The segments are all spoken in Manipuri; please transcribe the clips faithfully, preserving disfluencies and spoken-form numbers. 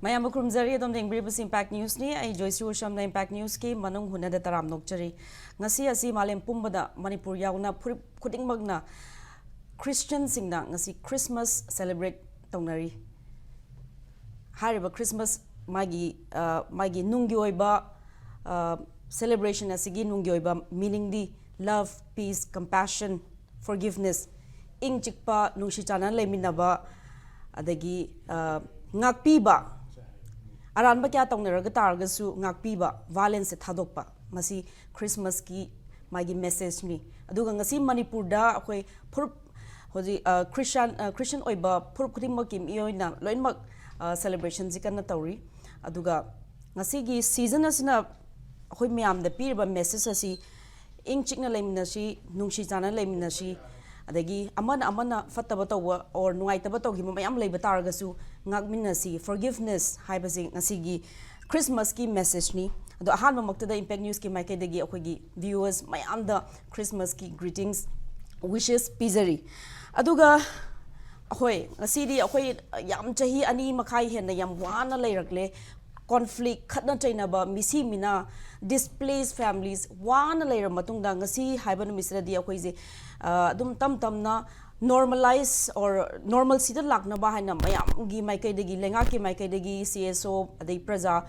ꯃꯌꯥꯝꯕꯨ ꯈꯨꯔꯨꯝꯖꯔꯤ꯫ ꯑꯗꯣꯝꯗ ꯌꯦꯡꯕꯤꯔꯤꯕꯁꯤ ꯏꯝꯄꯦꯛ ꯅ꯭ꯌꯨꯁꯅꯤ꯫ ꯑꯩ ꯖꯣꯏꯁ꯭ꯔꯤ ꯎꯁꯝꯅ ꯏꯝꯄꯦꯛ ꯅ꯭ꯌꯨꯁꯀꯤ ꯃꯅꯨꯡ ꯍꯨꯠꯅꯗ ꯇꯔꯥꯝ ꯅꯣꯛꯆꯔꯤ꯫ ꯉꯁꯤ ꯑꯁꯤ ꯃꯥꯂꯦꯝ ꯄꯨꯝꯕꯗ, ꯃꯅꯤꯄꯨꯔ ꯌꯥꯎꯅ ꯐꯨꯔꯨꯞ ꯈꯨꯗꯤꯡꯃꯛꯅ, ꯈ꯭ꯔꯤꯁꯇꯤꯌꯟꯁꯤꯡꯅ ꯉꯁꯤ ꯈ꯭ꯔꯤꯁꯃꯥꯁ ꯁꯦꯂꯦꯕ꯭ꯔꯦꯠ ꯇꯧꯅꯔꯤ꯫ ꯍꯥꯏꯔꯤꯕ ꯈ꯭ꯔꯤꯁꯃꯥꯁ ꯃꯥꯒꯤ, ꯑ, ꯃꯥꯒꯤ ꯅꯨꯡꯒꯤ ꯑꯣꯏꯕ, ꯑ, ꯁꯦꯂꯦꯕ꯭ꯔꯦꯁꯟ ꯑꯁꯤꯒꯤ ꯅꯨꯡꯒꯤ ꯑꯣꯏꯕ ꯃꯤꯅꯤꯡꯗꯤ love, peace, compassion, forgiveness, ꯏꯪ ꯆꯤꯛꯄ, ꯅꯨꯡꯁꯤ ꯆꯥꯟꯅꯅ ꯂꯩꯃꯤꯟꯅꯕ, ꯑꯗꯒꯤ, ꯑ, ꯉꯥꯛꯄꯤꯕ, ꯑꯔꯥꯟꯕ ꯀꯌꯥ ꯇꯧꯅꯔꯒ ꯇꯥꯔꯒꯁꯨ ꯉꯥꯛꯄꯤꯕ, ꯚꯥꯏꯂꯦꯟꯁꯁꯦ ꯊꯥꯗꯣꯛꯄ, ꯃꯁꯤ ꯈ꯭ꯔꯤꯁꯃꯥꯁꯀꯤ ꯃꯥꯒꯤ ꯃꯦꯁꯦꯖꯅꯤ꯫ ꯑꯗꯨꯒ ꯉꯁꯤ ꯃꯅꯤꯄꯨꯔꯗ ꯑꯩꯈꯣꯏ ꯐꯨꯔꯨꯞ, ꯍꯧꯖꯤꯛ, ꯑ, ꯈ꯭ꯔꯤꯁꯇꯤꯌꯥꯟ, ꯑ, ꯈ꯭ꯔꯤꯁꯇꯤꯌꯟ ꯑꯣꯏꯕ ꯐꯨꯔꯨꯞ ꯈꯨꯗꯤꯡꯃꯛꯀꯤ ꯃꯤꯑꯣꯏꯅ ꯂꯣꯏꯅꯃꯛ, ꯑ, ꯁꯦꯂꯦꯕ꯭ꯔꯦꯁꯟꯁꯤ ꯀꯟꯅ ꯇꯧꯔꯤ꯫ ꯑꯗꯨꯒ ꯉꯁꯤꯒꯤ ꯁꯤꯖꯟ ꯑꯁꯤꯅ ꯑꯩꯈꯣꯏ ꯃꯌꯥꯝꯗ ꯄꯤꯔꯤꯕ ꯃꯦꯁꯦꯖ ꯑꯁꯤ, ꯏꯪ ꯆꯤꯛꯅ ꯂꯩꯃꯤꯟꯅꯁꯤ, ꯅꯨꯡꯁꯤ ꯆꯥꯟꯅꯅ ꯂꯩꯃꯤꯟꯅꯁꯤ, ꯑꯗꯒꯤ ꯑꯃꯅ ꯑꯃꯅ ꯐꯠꯇꯕ ꯇꯧꯕ or ꯅꯨꯡꯉꯥꯏꯇꯕ ꯇꯧꯈꯤꯕ ꯃꯌꯥꯝ ꯂꯩꯕ ꯇꯥꯔꯒꯁꯨ ꯉꯥꯛꯃꯤꯟꯅꯁꯤ, ꯐꯣꯔꯒꯤꯚꯅꯦꯁ ꯍꯥꯏꯕꯁꯤ ꯉꯁꯤꯒꯤ ꯈ꯭ꯔꯤꯁꯃꯥꯁꯀꯤ ꯃꯦꯁꯦꯖꯅꯤ꯫ ꯑꯗꯣ ꯑꯍꯥꯟꯕꯃꯛꯇꯗ ꯏꯝꯄꯦꯛ ꯅ꯭ꯌꯨꯁꯀꯤ ꯃꯥꯏꯀꯩꯗꯒꯤ ꯑꯩꯈꯣꯏꯒꯤ ꯚ꯭ꯌꯨꯋꯔꯁ ꯃꯌꯥꯝꯗ ꯈ꯭ꯔꯤꯁꯃꯥꯁꯀꯤ ꯒ꯭ꯔꯤꯇꯤꯡꯁ, ꯋꯤꯁꯦꯁ ꯄꯤꯖꯔꯤ꯫ ꯑꯗꯨꯒ ꯍꯣꯏ, ꯉꯁꯤꯗꯤ ꯑꯩꯈꯣꯏ ꯌꯥꯝ ꯆꯍꯤ ꯑꯅꯤ ꯃꯈꯥꯏ ꯍꯦꯟꯅ ꯌꯥꯝ ꯋꯥꯅ ꯂꯩꯔꯛꯂꯦ꯫ ꯀꯣꯟꯐ꯭ꯂꯤꯛ, ꯈꯠꯅ ꯆꯩꯅꯕ, ꯃꯤꯁꯤ ꯃꯤꯅꯥ, ꯗꯤꯁꯄ꯭ꯂꯦꯁ ꯐꯦꯃꯤꯂꯤꯁ ꯋꯥꯅ ꯂꯩꯔꯕ ꯃꯇꯨꯡꯗ ꯉꯁꯤ ꯍꯥꯏꯕ ꯅꯨꯃꯤꯠꯁꯤꯗꯗꯤ ꯑꯩꯈꯣꯏꯁꯦ, ꯑ, ꯑꯗꯨꯝ ꯇꯝ ꯇꯝꯅ ꯅꯣꯔꯃꯦꯂꯥꯏꯖ ꯑꯣꯔ ꯅꯣꯔꯃꯦꯜꯁꯤꯗ ꯂꯥꯛꯅꯕ ꯍꯥꯏꯅ ꯃꯌꯥꯝꯒꯤ ꯃꯥꯏꯀꯩꯗꯒꯤ, ꯂꯩꯉꯥꯛꯀꯤ ꯃꯥꯏꯀꯩꯗꯒꯤ, ꯁꯤ ꯑꯦꯁ ꯑꯣ, ꯑꯗꯩ ꯄ꯭ꯔꯖꯥ,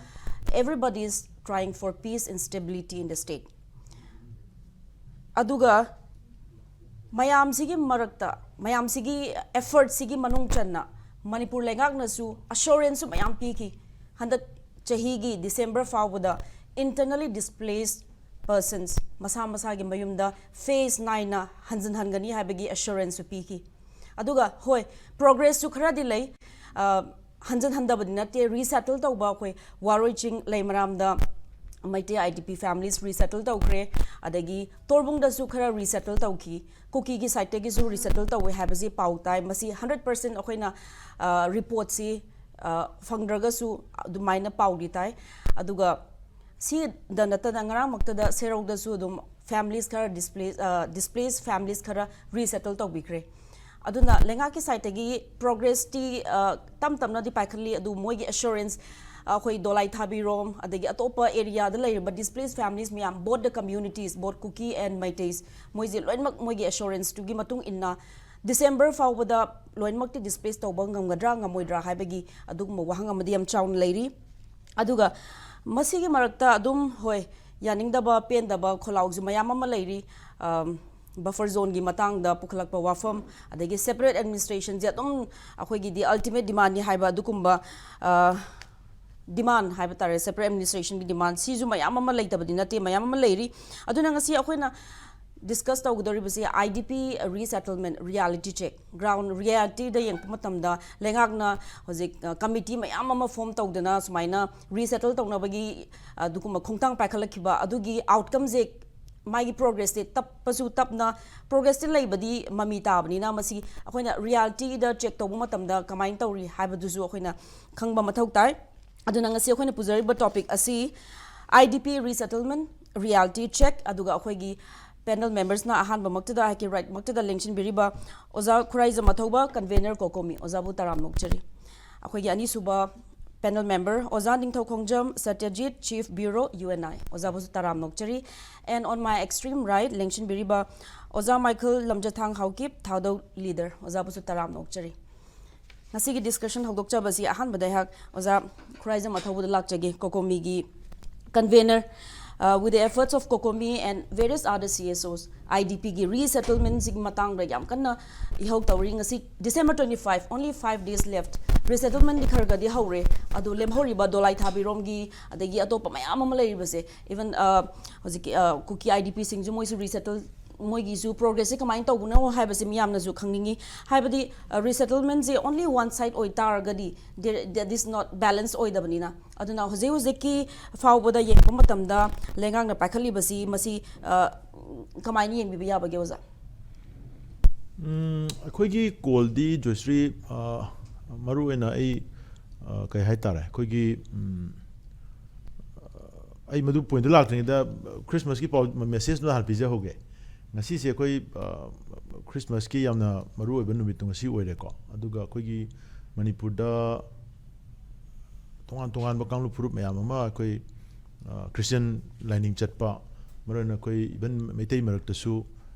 everybody is trying for peace and stability in the state꯫ ꯑꯗꯨꯒ ꯃꯌꯥꯝꯁꯤꯒꯤ ꯃꯔꯛꯇ, ꯃꯌꯥꯝꯁꯤꯒꯤ ꯑꯦꯐꯔꯠꯁꯤꯒꯤ ꯃꯅꯨꯡ ꯆꯟꯅ ꯃꯅꯤꯄꯨꯔ ꯂꯩꯉꯥꯛꯅꯁꯨ ꯑꯁꯣꯔꯦꯟꯁꯁꯨ ꯃꯌꯥꯝ ꯄꯤꯈꯤ꯫ ꯍꯟꯗꯛ ꯆꯍꯤꯒꯤ ꯗꯤꯁꯦꯝꯕꯔ ꯐꯥꯎꯕꯗ internally displaced persons ꯃꯁꯥ ꯃꯁꯥꯒꯤ ꯃꯌꯨꯝꯗ ꯐꯦꯖ ꯅꯥꯏꯅ ꯍꯟꯖꯤꯟꯍꯟꯒꯅꯤ ꯍꯥꯏꯕꯒꯤ ꯑꯦꯁꯣꯔꯦꯟꯁꯁꯨ ꯄꯤꯈꯤ꯫ ꯑꯗꯨꯒ ꯍꯣꯏ, ꯄ꯭ꯔꯣꯒ꯭ꯔꯦꯁꯁꯨ ꯈꯔꯗꯤ ꯂꯩ꯫ ꯑ, ꯍꯟꯖꯤꯟ ꯍꯟꯗꯕꯗꯤ ꯅꯠꯇꯦ, ꯔꯤꯁꯦꯇꯜ ꯇꯧꯕ ꯑꯩꯈꯣꯏ ꯋꯥꯔꯣꯏ ꯆꯤꯡ, ꯂꯩꯃꯔꯥꯝꯗ ꯃꯩꯇꯩ ꯑꯥꯏ ꯗꯤ ꯄꯤ ꯐꯦꯃꯤꯂꯤꯁ ꯔꯤꯁꯦꯇꯜ ꯇꯧꯈ꯭ꯔꯦ, ꯑꯗꯒꯤ ꯇꯣꯔꯕꯨꯡꯗꯁꯨ ꯈꯔ ꯔꯤꯁꯦꯇꯜ ꯇꯧꯈꯤ, ꯀꯨꯀꯤꯒꯤ ꯁꯥꯏꯠꯇꯒꯤꯁꯨ ꯔꯤꯁꯦꯇꯜ ꯇꯧꯋꯦ ꯍꯥꯏꯕꯁꯤ ꯄꯥꯎ ꯇꯥꯏ꯫ ꯃꯁꯤ ꯍꯟꯗ꯭ꯔꯦꯠ ꯄꯥꯔꯁꯦꯟ ꯑꯩꯈꯣꯏꯅ, ꯑ, ꯔꯤꯄꯣꯔꯠꯁꯤ, ꯑ, ꯐꯪꯗ꯭ꯔꯒꯁꯨ ꯑꯗꯨꯃꯥꯏꯅ ꯄꯥꯎꯗꯤ ꯇꯥꯏ꯫ ꯑꯗꯨꯒ ꯁꯤꯗ ꯅꯠꯇꯅ ꯉꯔꯥꯡꯃꯛꯇꯗ ꯁꯦꯔꯧꯗꯁꯨ ꯑꯗꯨꯝ ꯐꯦꯃꯤꯂꯤꯁ ꯈꯔ ꯗꯤꯁꯄ꯭ꯂꯦ-, ꯑ, ꯗꯤꯁꯄ꯭ꯂꯦꯁ ꯐꯦꯃꯤꯂꯤꯁ ꯈꯔ ꯔꯤꯁꯦꯇꯜ ꯇꯧꯕꯤꯈ꯭ꯔꯦ꯫ ꯑꯗꯨꯅ ꯂꯩꯉꯥꯛꯀꯤ ꯁꯥꯏꯠꯇꯒꯤ ꯄ꯭ꯔꯣꯒ꯭ꯔꯦꯁꯇꯤ ꯇꯞ ꯇꯞꯅꯗꯤ ꯄꯥꯏꯈꯠꯂꯤ, ꯑꯗꯨ ꯃꯣꯏꯒꯤ ꯑꯦꯁꯨꯔꯦꯟꯁ, ꯑꯩꯈꯣꯏ ꯗꯣꯂꯥꯏ ꯊꯥꯕꯤꯔꯣꯝ, ꯑꯗꯒꯤ ꯑꯇꯣꯞꯄ ꯑꯦꯔꯤꯌꯥꯗ ꯂꯩꯔꯤꯕ ꯗꯤꯁꯄ꯭ꯂꯦꯁ ꯐꯦꯃꯤꯂꯤꯁ ꯃꯌꯥꯝ, both the communities, both Kuki and Meiteis, ꯃꯣꯏꯁꯦ ꯂꯣꯏꯅꯃꯛ ꯃꯣꯏꯒꯤ ꯑꯦꯁꯨꯔꯦꯟꯁꯇꯨꯒꯤ ꯃꯇꯨꯡ ꯏꯟꯅ ꯗꯤꯁꯦꯝꯕꯔ ꯐꯥꯎꯕꯗ ꯂꯣꯏꯅꯃꯛꯇꯤ ꯗꯤꯁꯄ꯭ꯂꯦꯁ ꯇꯧꯕ ꯉꯝꯒꯗ꯭ꯔꯥ ꯉꯝꯃꯣꯏꯗ꯭ꯔꯥ ꯍꯥꯏꯕꯒꯤ ꯑꯗꯨꯒꯨꯝꯕ ꯋꯥꯍꯪ ꯑꯃꯗꯤ ꯌꯥꯝ ꯆꯥꯎꯅ ꯂꯩꯔꯤ꯫ ꯑꯗꯨꯒ ꯃꯁꯤꯒꯤ ꯃꯔꯛꯇ ꯑꯗꯨꯝ, ꯍꯣꯏ, ꯌꯥꯅꯤꯡꯗꯕ, ꯄꯦꯟꯗꯕ ꯈꯣꯜꯂꯥꯎꯁꯨ ꯃꯌꯥꯝ ꯑꯃ ꯂꯩꯔꯤ꯫ ꯕꯐꯔ ꯖꯣꯟꯒꯤ ꯃꯇꯥꯡꯗ ꯄꯨꯈꯠꯂꯛꯄ ꯋꯥꯐꯝ, ꯑꯗꯒꯤ ꯁꯦꯄꯔꯦꯠ ꯑꯦꯗꯃꯤꯅꯤꯁꯇ꯭ꯔꯦꯁꯟꯁꯦ ꯑꯗꯨꯝ ꯑꯩꯈꯣꯏꯒꯤꯗꯤ ꯑꯜꯇꯤꯃꯦꯠ ꯗꯤꯃꯥꯟꯅꯤ ꯍꯥꯏꯕ ꯑꯗꯨꯒꯨꯝꯕ ꯗꯤꯃꯥꯟ ꯍꯥꯏꯕ ꯇꯥꯔꯦ, ꯁꯦꯄꯔꯦꯠ ꯑꯦꯗꯃꯤꯅꯤꯁꯇ꯭ꯔꯦꯁꯟꯒꯤ ꯗꯤꯃꯥꯟ, ꯁꯤꯁꯨ ꯃꯌꯥꯝ ꯑꯃ ꯂꯩꯇꯕꯗꯤ ꯅꯠꯇꯦ, ꯃꯌꯥꯝ ꯑꯃ ꯂꯩꯔꯤ꯫ ꯑꯗꯨꯅ ꯉꯁꯤ ꯑꯩꯈꯣꯏꯅ ꯗꯤꯁꯀꯁ ꯇꯧꯒꯗꯧꯔꯤꯕꯁꯤ I D P resettlement reality check, ground ꯔꯤꯌꯥꯂꯤꯇꯤꯗ ꯌꯦꯡꯉꯛꯄ ꯃꯇꯝꯗ ꯂꯩꯉꯥꯛꯅ ꯍꯧꯖꯤꯛ ꯀꯃꯤꯇꯤ ꯃꯌꯥꯝ ꯑꯃ ꯐꯣꯝ ꯇꯧꯗꯅ ꯁꯨꯃꯥꯏꯅ ꯔꯤꯁꯦꯇꯜ ꯇꯧꯅꯕꯒꯤ ꯑꯗꯨꯒꯨꯝꯕ ꯈꯣꯡꯊꯥꯡ ꯄꯥꯏꯈꯠꯂꯛꯈꯤꯕ ꯑꯗꯨꯒꯤ ꯑꯥꯎꯠꯀꯝꯁꯦ, ꯃꯥꯒꯤ ꯄ꯭ꯔꯣꯒ꯭ꯔꯦꯁꯁꯦ ꯇꯞꯄꯁꯨ ꯇꯞꯅ, ꯄ꯭ꯔꯣꯒ꯭ꯔꯦꯁꯇꯤ ꯂꯩꯕꯗꯤ ꯃꯃꯤ ꯇꯥꯕꯅꯤꯅ, ꯃꯁꯤ ꯑꯩꯈꯣꯏꯅ ꯔꯤꯌꯥꯂꯤꯇꯤꯗ ꯆꯦꯛ ꯇꯧꯕ ꯃꯇꯝꯗ ꯀꯃꯥꯏꯅ ꯇꯧꯔꯤ ꯍꯥꯏꯕꯗꯨꯁꯨ ꯑꯩꯈꯣꯏꯅ ꯈꯪꯕ ꯃꯊꯧ ꯇꯥꯏ꯫ ꯑꯗꯨꯅ ꯉꯁꯤ ꯑꯩꯈꯣꯏꯅ ꯄꯨꯖꯔꯤꯕ ꯇꯣꯄꯤꯛ ꯑꯁꯤ ꯑꯥꯏ D P resettlement reality check, ꯑꯗꯨꯒ ꯑꯩꯈꯣꯏꯒꯤ ꯄꯦꯅꯦꯜ ꯃꯦꯝꯕꯔꯁꯅ ꯑꯍꯥꯟꯕꯃꯛꯇꯗ, ꯑꯩꯒꯤ ꯔꯥꯏꯠꯃꯛꯇꯗ ꯂꯦꯡꯁꯤꯟꯕꯤꯔꯤꯕ ꯑꯣꯖꯥ ꯈꯨꯔꯥꯏꯖꯝ ꯑꯊꯧꯕ, ꯀꯟꯚꯦꯅꯔ ꯀꯣꯀꯣꯃꯤ, ꯑꯣꯖꯥꯕꯨ ꯇꯔꯥꯝꯅ ꯑꯣꯛꯆꯔꯤ꯫ ꯑꯩꯈꯣꯏꯒꯤ ꯑꯅꯤꯁꯨꯕ ꯄꯦꯅꯦꯜ ꯃꯦꯝꯕꯔ ꯑꯣꯖꯥ ꯅꯤꯡꯊꯧꯈꯣꯡꯖꯝ ꯁꯇ꯭ꯌꯖꯤꯠ, ꯆꯤꯐ ꯕ꯭ꯌꯨꯔꯣ, ꯌꯨ ꯑꯦꯟ ꯑꯥꯏ, ꯑꯣꯖꯥꯕꯨꯁꯨ ꯇꯔꯥꯝꯅ ꯑꯣꯛꯆꯔꯤ꯫ And on my extreme right, ꯂꯦꯡꯁꯤꯟꯕꯤꯔꯤꯕ ꯑꯣꯖꯥ ꯃꯥꯏꯀꯜ ꯂꯝꯖꯊꯥꯡ ꯍꯥꯎꯀꯤꯞ, ꯊꯥꯗꯧ ꯂꯤꯗꯔ, ꯑꯣꯖꯥꯕꯨꯁꯨ ꯇꯔꯥꯝꯅ ꯑꯣꯛꯆꯔꯤ꯫ ꯉꯁꯤꯒꯤ ꯗꯤꯁꯀꯁꯟ ꯍꯧꯗꯣꯛꯆꯕꯁꯤ ꯑꯍꯥꯟꯕꯗ ꯑꯩꯍꯥꯛ ꯑꯣꯖꯥ ꯈꯨꯔꯥꯏꯖꯝ ꯑꯊꯧꯕꯗ ꯂꯥꯛꯆꯒꯦ, ꯀꯣꯀꯣꯃꯤꯒꯤ convener. Uh, with the efforts of COCOMI and various other C S Os, I D ꯄꯤꯒꯤ ꯔꯤꯁꯦꯇꯜꯃꯦꯟꯁꯤꯒꯤ ꯃꯇꯥꯡꯗ ꯌꯥꯝ ꯀꯟꯅ ꯏꯍꯧ ꯇꯧꯔꯤ꯫ ꯉꯁꯤ December twenty five, only five days left꯫ ꯔꯤꯁꯦꯇꯜꯃꯦꯟꯗꯤ ꯈꯔ ꯈꯔꯗꯤ ꯍꯧꯔꯦ, ꯑꯗꯣ ꯂꯦꯝꯍꯧꯔꯤꯕ ꯗꯣꯂꯥꯏ ꯊꯥꯕꯤꯔꯣꯝꯒꯤ, ꯑꯗꯒꯤ ꯑꯇꯣꯞꯄ ꯃꯌꯥꯝ ꯑꯃ ꯂꯩꯔꯤꯕꯁꯦ, ꯏꯚꯟ ꯍꯧꯖꯤꯛꯀꯤ ꯑ, ꯀꯨꯀꯤ ꯑꯥꯏ ꯗꯤ ꯄꯤꯁꯤꯡꯁꯨ ꯃꯣꯏꯁꯨ ꯔꯤꯁꯦꯇꯜ, ꯃꯣꯏꯒꯤꯁꯨ ꯄ꯭ꯔꯣꯒ꯭ꯔꯦꯁꯁꯦ ꯀꯃꯥꯏꯅ ꯇꯧꯕꯅꯣ ꯍꯥꯏꯕꯁꯦ ꯃꯤꯌꯥꯝꯅꯁꯨ ꯈꯪꯅꯤꯡꯉꯤ꯫ ꯍꯥꯏꯕꯗꯤ ꯔꯤꯁꯦꯇꯜꯃꯦꯟꯁꯦ only one side ꯑꯣꯏꯇꯥꯔꯒꯗꯤ, that is not balance ꯑꯣꯏꯗꯕꯅꯤꯅ꯫ ꯑꯗꯨꯅ ꯍꯧꯖꯤꯛ ꯍꯧꯖꯤꯛꯀꯤ ꯐꯥꯎꯕꯗ ꯌꯦꯡꯕ ꯃꯇꯝꯗ ꯂꯩꯉꯥꯛꯅ ꯄꯥꯏꯈꯠꯂꯤꯕꯁꯤ, ꯃꯁꯤ ꯑ, ꯀꯃꯥꯏꯅ ꯌꯦꯡꯕꯤꯕ ꯌꯥꯕꯒꯦ, ꯑꯣꯖꯥ? ꯎꯝ, ꯑꯩꯈꯣꯏꯒꯤ ꯀꯣꯜꯗꯤ, ꯖꯣꯏꯁ꯭ꯔꯤ, ꯑ, ꯃꯔꯨ ꯑꯣꯏꯅ ꯑꯩ, ꯑ, ꯀꯩ ꯍꯥꯏꯇꯥꯔꯦ, ꯑꯩꯈꯣꯏꯒꯤ, ꯎꯝ, ꯑ, ꯑꯩ ꯃꯗꯨ ꯄꯣꯏꯟꯠꯇ ꯂꯥꯛꯇ꯭ꯔꯤꯉꯩꯗ ꯈ꯭ꯔꯤꯁꯃꯥꯁꯀꯤ ꯄꯥꯎ, ꯃꯦꯁꯦꯖꯇꯨ ꯍꯥꯟꯅ ꯄꯤꯖꯍꯧꯒꯦ꯫ ꯉꯁꯤꯁꯦ ꯑꯩꯈꯣꯏ ꯈ꯭ꯔꯤꯁꯃꯥꯁꯀꯤ ꯌꯥꯝꯅ ꯃꯔꯨ ꯑꯣꯏꯕ ꯅꯨꯃꯤꯠꯇꯣ ꯉꯁꯤ ꯑꯣꯏꯔꯦꯀꯣ꯫ ꯑꯗꯨꯒ ꯑꯩꯈꯣꯏꯒꯤ ꯃꯅꯤꯄꯨꯔꯗ ꯇꯣꯉꯥꯟ ꯇꯣꯉꯥꯟꯕ ꯀꯥꯡꯂꯨꯞ ꯐꯨꯔꯨꯞ ꯃꯌꯥꯝ ꯑꯃ ꯑꯩꯈꯣꯏ ꯈ꯭ꯔꯤꯁꯇꯤꯌꯟ ꯂꯥꯏꯅꯤꯡ ꯆꯠꯄ, ꯃꯔꯨ ꯑꯣꯏꯅ ꯑꯩꯈꯣꯏ ꯏꯚꯟ ꯃꯩꯇꯩ ꯃꯔꯛꯇꯁꯨ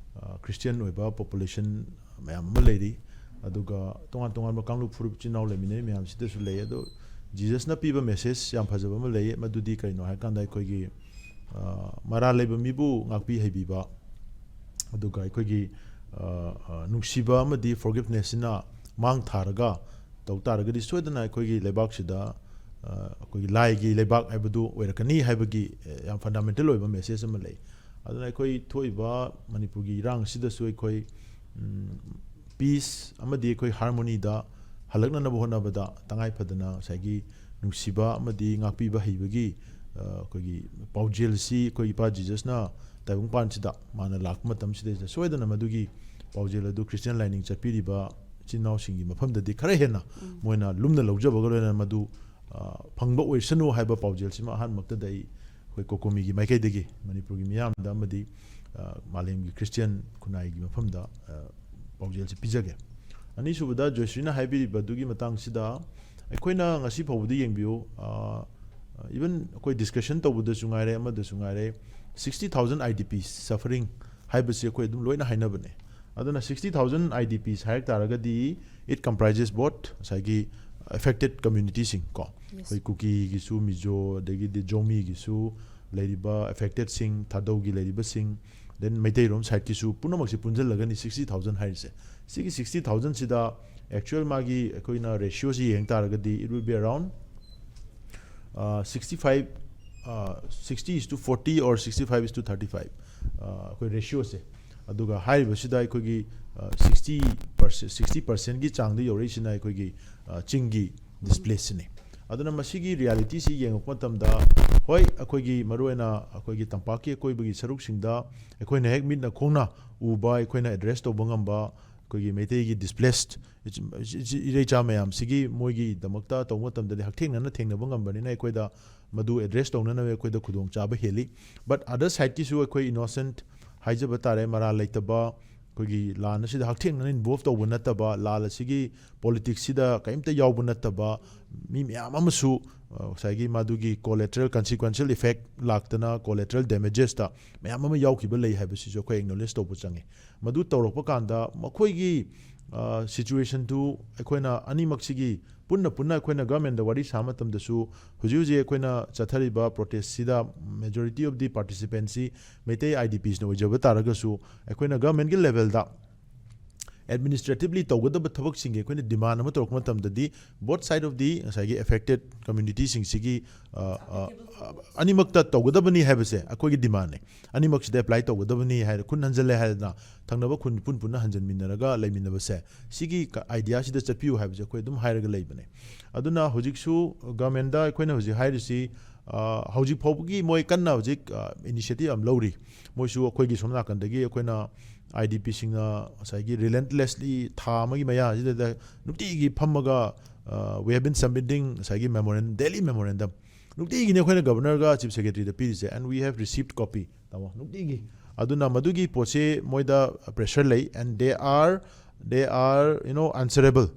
ꯈ꯭ꯔꯤꯁꯇꯤꯌꯟ ꯑꯣꯏꯕ ꯄꯣꯄꯨꯂꯦꯁꯟ ꯃꯌꯥꯝ ꯑꯃ ꯂꯩꯔꯤ꯫ ꯑꯗꯨꯒ ꯇꯣꯉꯥꯟ ꯇꯣꯉꯥꯟꯕ ꯀꯥꯡꯂꯨꯞ ꯐꯨꯔꯨꯞ ꯏꯆꯤꯟ ꯏꯅꯥꯎ ꯂꯩꯃꯤꯟꯅꯩ ꯃꯌꯥꯝꯁꯤꯗꯁꯨ ꯂꯩ꯫ ꯑꯗꯣ ꯖꯤꯖꯁꯅ ꯄꯤꯕ ꯃꯦꯁꯦꯖ ꯌꯥꯝ ꯐꯖꯕ ꯑꯃ ꯂꯩ꯫ ꯃꯗꯨꯗꯤ ꯀꯔꯤꯅꯣ ꯍꯥꯏꯔꯀꯥꯟꯗ ꯑꯩꯈꯣꯏꯒꯤ ꯃꯔꯥꯜ ꯂꯩꯕ ꯃꯤꯕꯨ ꯉꯥꯛꯄꯤ ꯍꯩꯕꯤꯕ, ꯑꯗꯨꯒ ꯑꯩꯈꯣꯏꯒꯤ ꯅꯨꯡꯁꯤꯕ ꯑꯃꯗꯤ ꯐꯣꯔꯒꯤꯞꯅꯦꯁꯁꯤꯅ ꯃꯥꯡ ꯊꯥꯔꯒ ꯇꯧ ꯇꯥꯔꯒꯗꯤ ꯁꯣꯏꯗꯅ ꯑꯩꯈꯣꯏꯒꯤ ꯂꯩꯕꯥꯛꯁꯤꯗ ꯑꯩꯈꯣꯏꯒꯤ ꯂꯥꯏꯒꯤ ꯂꯩꯕꯥꯛ ꯍꯥꯏꯕꯗꯨ ꯑꯣꯏꯔꯛꯀꯅꯤ ꯍꯥꯏꯕꯒꯤ ꯌꯥꯝ ꯐꯟꯗꯥꯃꯦꯟꯇꯦꯜ ꯑꯣꯏꯕ ꯃꯦꯁꯦꯖ ꯑꯃ ꯂꯩ꯫ ꯑꯗꯨꯅ ꯑꯩꯈꯣꯏ ꯊꯣꯛꯏꯕ ꯃꯅꯤꯄꯨꯔꯒꯤ ꯏꯔꯥꯡ ꯑꯁꯤꯗꯁꯨ ꯑꯩꯈꯣꯏ ꯄꯤꯁ ꯑꯃꯗꯤ ꯑꯩꯈꯣꯏ ꯍꯥꯔꯃꯣꯅꯤꯗ ꯍꯜꯂꯛꯅꯅꯕ ꯍꯣꯠꯅꯕꯗ ꯇꯉꯥꯏ ꯐꯗꯅ ꯉꯁꯥꯏꯒꯤ ꯅꯨꯡꯁꯤꯕ ꯑꯃꯗꯤ ꯉꯥꯛꯄꯤꯕ ꯍꯩꯕꯒꯤ ꯑꯩꯈꯣꯏꯒꯤ ꯄꯥꯎꯖꯦꯜꯁꯤ ꯑꯩꯈꯣꯏ ꯏꯄꯥ ꯖꯤꯖꯁꯅ ꯇꯥꯏꯕꯪꯄꯥꯟꯁꯤꯗ ꯃꯥꯅ ꯂꯥꯛꯄ ꯃꯇꯝꯁꯤꯗꯩꯗ ꯁꯣꯏꯗꯅ ꯃꯗꯨꯒꯤ ꯄꯥꯎꯖꯦꯜ ꯑꯗꯨ ꯈ꯭ꯔꯤꯁꯇꯤꯌꯟ ꯂꯥꯏꯅꯤꯡ ꯆꯠꯄꯤꯔꯤꯕ ꯏꯆꯤꯟ ꯏꯅꯥꯎꯁꯤꯡꯒꯤ ꯃꯐꯝꯗꯗꯤ ꯈꯔ ꯍꯦꯟꯅ ꯃꯣꯏꯅ ꯂꯨꯝꯅ ꯂꯧꯖꯕꯒ ꯂꯣꯏꯅꯅ ꯃꯗꯨ ꯐꯪꯕ ꯑꯣꯏꯁꯅꯨ ꯍꯥꯏꯕ ꯄꯥꯎꯖꯦꯜꯁꯤꯃ ꯑꯍꯥꯟꯕꯃꯛꯇꯗ ꯑꯩ ꯑꯩꯈꯣꯏ ꯀꯣꯀꯣꯃꯤꯒꯤ ꯃꯥꯏꯀꯩꯗꯒꯤ ꯃꯅꯤꯄꯨꯔꯒꯤ ꯃꯤꯌꯥꯝꯗ ꯑꯃꯗꯤ ꯃꯥꯂꯦꯝꯒꯤ ꯈ꯭ꯔꯤꯁꯇꯤꯌꯟ ꯈꯨꯟꯅꯥꯏꯒꯤ ꯃꯐꯝꯗ ꯄꯥꯎꯖꯦꯜꯁꯤ ꯄꯤꯖꯒꯦ꯫ ꯑꯅꯤꯁꯨꯕꯗ ꯖꯣꯏꯁ꯭ꯔꯤꯅ ꯍꯥꯏꯕꯤꯔꯤꯕ ꯑꯗꯨꯒꯤ ꯃꯇꯥꯡꯁꯤꯗ ꯑꯩꯈꯣꯏꯅ ꯉꯁꯤ ꯐꯥꯎꯕꯗ ꯌꯦꯡꯕꯤꯌꯨ, ꯏꯚꯟ ꯑꯩꯈꯣꯏ ꯗꯤꯁꯀꯁꯟ ꯇꯧꯕꯗꯁꯨ ꯉꯥꯏꯔꯦ, ꯑꯃꯗꯁꯨ ꯉꯥꯏꯔꯦ, sixty thousand I D Ps suffering ꯍꯥꯏꯕꯁꯤ ꯑꯩꯈꯣꯏ ꯑꯗꯨꯝ ꯂꯣꯏꯅ ꯍꯥꯏꯅꯕꯅꯦ꯫ ꯑꯗꯨꯅ sixty thousand I D Ps ꯍꯥꯏꯔꯛ ꯇꯥꯔꯒꯗꯤ it comprises both ꯉꯁꯥꯏꯒꯤ affected communityꯁꯤꯡ ꯀꯣ, ꯑꯩꯈꯣꯏ ꯀꯨꯀꯤꯒꯤꯁꯨ, ꯃꯤꯖꯣ, ꯑꯗꯒꯤꯗꯤ ꯖꯣꯃꯤꯒꯤꯁꯨ ꯂꯩꯔꯤꯕ ꯑꯦꯐꯦꯛꯇꯦꯠꯁꯤꯡ, ꯊꯥꯗꯧꯒꯤ ꯂꯩꯔꯤꯕꯁꯤꯡ, then ꯃꯩꯇꯩꯔꯣꯝ ꯁꯥꯏꯠꯀꯤꯁꯨ ꯄꯨꯝꯅꯃꯛꯁꯤ ꯄꯨꯟꯁꯤꯜꯂꯒꯅꯤ sixty thousand ꯍꯥꯏꯔꯤꯁꯦ꯫ ꯁꯤꯒꯤ sixty thousandꯁꯤꯗ actual ꯃꯥꯒꯤ ꯑꯩꯈꯣꯏꯅ ꯔꯦꯁꯤꯌꯣꯁꯤ ꯌꯦꯡ ꯇꯥꯔꯒꯗꯤ it will be around sixty five, sixty is to forty or sixty five is to thirty five, ꯑꯩꯈꯣꯏ ꯔꯦꯁꯤꯌꯣꯁꯦ꯫ ꯑꯗꯨꯒ ꯍꯥꯏꯔꯤꯕꯁꯤꯗ ꯑꯩꯈꯣꯏꯒꯤ sixty percent, sixty percentꯀꯤ ꯆꯥꯡꯗ ꯌꯧꯔꯛꯏꯁꯤꯅ ꯑꯩꯈꯣꯏꯒꯤ ꯆꯤꯡꯒꯤ ꯗꯤꯁꯄ꯭ꯂꯦꯁꯁꯤꯅꯤ꯫ ꯑꯗꯨꯅ ꯃꯁꯤꯒꯤ ꯔꯤꯌꯥꯂꯤꯇꯤꯁꯤ ꯌꯦꯡꯉꯛꯄ ꯃꯇꯝꯗ, ꯍꯣꯏ, ꯑꯩꯈꯣꯏꯒꯤ ꯃꯔꯨꯑꯣꯏꯅ ꯑꯩꯈꯣꯏꯒꯤ ꯇꯝꯄꯥꯛꯀꯤ ꯑꯀꯣꯏꯕꯒꯤ ꯁꯔꯨꯛꯁꯤꯡꯗ ꯑꯩꯈꯣꯏꯅ ꯍꯦꯛ ꯃꯤꯠꯅ ꯈꯣꯡꯅ ꯎꯕ, ꯑꯩꯈꯣꯏꯅ ꯑꯦꯗ꯭ꯔꯦꯁ ꯇꯧꯕ ꯉꯝꯕ ꯑꯩꯈꯣꯏꯒꯤ ꯃꯩꯇꯩꯒꯤ ꯗꯤꯁꯄ꯭ꯂꯦꯁ ꯏꯔꯩꯆꯥ ꯃꯌꯥꯝꯁꯤꯒꯤ ꯃꯣꯏꯒꯤꯗꯃꯛꯇ ꯇꯧꯕ ꯃꯇꯝꯗꯗꯤ ꯍꯛꯊꯦꯡꯅꯅ ꯊꯦꯡꯅꯕ ꯉꯝꯕꯅꯤꯅ ꯑꯩꯈꯣꯏꯗ ꯃꯗꯨ ꯑꯦꯗ꯭ꯔꯦꯁ ꯇꯧꯅꯅꯕ ꯑꯩꯈꯣꯏꯗ ꯈꯨꯗꯣꯡꯆꯥꯕ ꯍꯦꯜꯂꯤ꯫ But other sideꯀꯤꯁꯨ ꯑꯩꯈꯣꯏ ꯏꯅꯣꯁꯦꯟꯠ ꯍꯥꯏꯖꯕ ꯇꯥꯔꯦ, ꯃꯔꯥꯜ ꯂꯩꯇꯕ, ꯑꯩꯈꯣꯏꯒꯤ ꯂꯥꯟ ꯑꯁꯤꯗ ꯍꯛꯊꯦꯡꯅꯅ ꯏꯟꯚꯣꯜꯕ ꯇꯧꯕ ꯅꯠꯇꯕ, ꯂꯥꯟ ꯑꯁꯤꯒꯤ ꯄꯣꯂꯤꯇꯤꯛꯁꯁꯤꯗ ꯀꯔꯤꯝꯇ ꯌꯥꯎꯕ ꯅꯠꯇꯕ ꯃꯤ ꯃꯌꯥꯝ ꯑꯃꯁꯨ, ꯑ, ꯉꯁꯥꯏꯒꯤ ꯃꯗꯨꯒꯤ collateral consequential effect ꯂꯥꯛꯇꯅ collateral damagesꯇ ꯃꯌꯥꯝ ꯑꯃ ꯌꯥꯎꯈꯤꯕ ꯂꯩ ꯍꯥꯏꯕꯁꯤꯁꯨ ꯑꯩꯈꯣꯏ acknowledge ꯇꯧꯕ ꯆꯪꯉꯤ꯫ ꯃꯗꯨ ꯇꯧꯔꯛꯄ ꯀꯥꯟꯗ ꯃꯈꯣꯏꯒꯤ, ꯑ, situationꯗꯨ ꯑꯩꯈꯣꯏꯅ ꯑꯅꯤꯃꯛꯁꯤꯒꯤ ꯄꯨꯟꯅ ꯄꯨꯟꯅ ꯑꯩꯈꯣꯏꯅ governmentꯗ ꯋꯥꯔꯤ ꯁꯥꯕ ꯃꯇꯝꯗꯁꯨ ꯍꯧꯖꯤꯛ ꯍꯧꯖꯤꯛ ꯑꯩꯈꯣꯏꯅ ꯆꯠꯊꯔꯤꯕ protestꯁꯤꯗ majority of the participantꯁꯤ ꯃꯩꯇꯩ IDPsꯅ ꯑꯣꯏꯖꯕ ꯇꯥꯔꯒꯁꯨ, ꯑꯩꯈꯣꯏꯅ governmentꯀꯤ levelꯗ administratively ꯇꯧꯒꯗꯕ ꯊꯕꯛꯁꯤꯡꯒꯤ ꯑꯩꯈꯣꯏꯅ demand ꯑꯃ ꯇꯧꯔꯛꯄ ꯃꯇꯝꯗꯗꯤ, both side of the ꯉꯁꯥꯏꯒꯤ affected communityꯁꯤꯡꯁꯤꯒꯤ, ꯑ, ꯑ, ꯑ, ꯑꯅꯤꯃꯛꯇ ꯇꯧꯒꯗꯕꯅꯤ ꯍꯥꯏꯕꯁꯦ ꯑꯩꯈꯣꯏꯒꯤ demandꯅꯦ꯫ ꯑꯅꯤꯃꯛꯁꯤꯗ apply ꯇꯧꯒꯗꯕꯅꯤ ꯍꯥꯏꯔ ꯈꯨꯟ ꯍꯟꯖꯜꯂꯦ ꯍꯥꯏꯗꯅ ꯊꯪꯅꯕ ꯈꯨꯟ ꯄꯨꯟ ꯄꯨꯟꯅ ꯍꯟꯖꯟꯃꯤꯟꯅꯔꯒ ꯂꯩꯃꯤꯟꯅꯕꯁꯦ, ꯁꯤꯒꯤ ꯀ-, ideaꯁꯤꯗ ꯆꯠꯄꯤꯌꯨ ꯍꯥꯏꯕꯁꯦ ꯑꯩꯈꯣꯏ ꯑꯗꯨꯝ ꯍꯥꯏꯔꯒ ꯂꯩꯕꯅꯦ꯫ ꯑꯗꯨꯅ ꯍꯧꯖꯤꯛꯁꯨ governmentꯗ ꯑꯩꯈꯣꯏꯅ ꯍꯧꯖꯤꯛ ꯍꯥꯏꯔꯤꯁꯤ, ꯑ, ꯍꯧꯖꯤꯛ ꯐꯥꯎꯕꯒꯤ ꯃꯣꯏ ꯀꯟꯅ ꯍꯧꯖꯤꯛ, ꯑ, initiative ꯌꯥꯝ ꯂꯧꯔꯤ꯫ ꯃꯣꯏꯁꯨ ꯑꯩꯈꯣꯏꯒꯤ ꯁꯣꯝ ꯅꯥꯀꯟꯗꯒꯤ ꯑꯩꯈꯣꯏꯅ IDPꯁꯤꯡꯅ ꯉꯁꯥꯏꯒꯤ relentlessly ꯊꯥ ꯑꯃꯒꯤ ꯃꯌꯥꯁꯤꯗ ꯅꯨꯡꯇꯤꯒꯤ ꯐꯝꯃꯒ, ꯑ, we have been submitting ꯉꯁꯥꯏꯒꯤ memorandum, daily memorandum ꯅꯨꯡꯇꯤꯒꯤꯅꯤ ꯑꯩꯈꯣꯏꯅ governorꯒ chief secretaryꯗ ꯄꯤꯔꯤꯁꯦ, and we have received copy, ꯇꯥꯃꯣ, ꯅꯨꯡꯇꯤꯒꯤ꯫ ꯑꯗꯨꯅ ꯃꯗꯨꯒꯤ ꯄꯣꯠꯁꯦ ꯃꯣꯏꯗ pressure ꯂꯩ, and they are, they are, you know, answerable꯫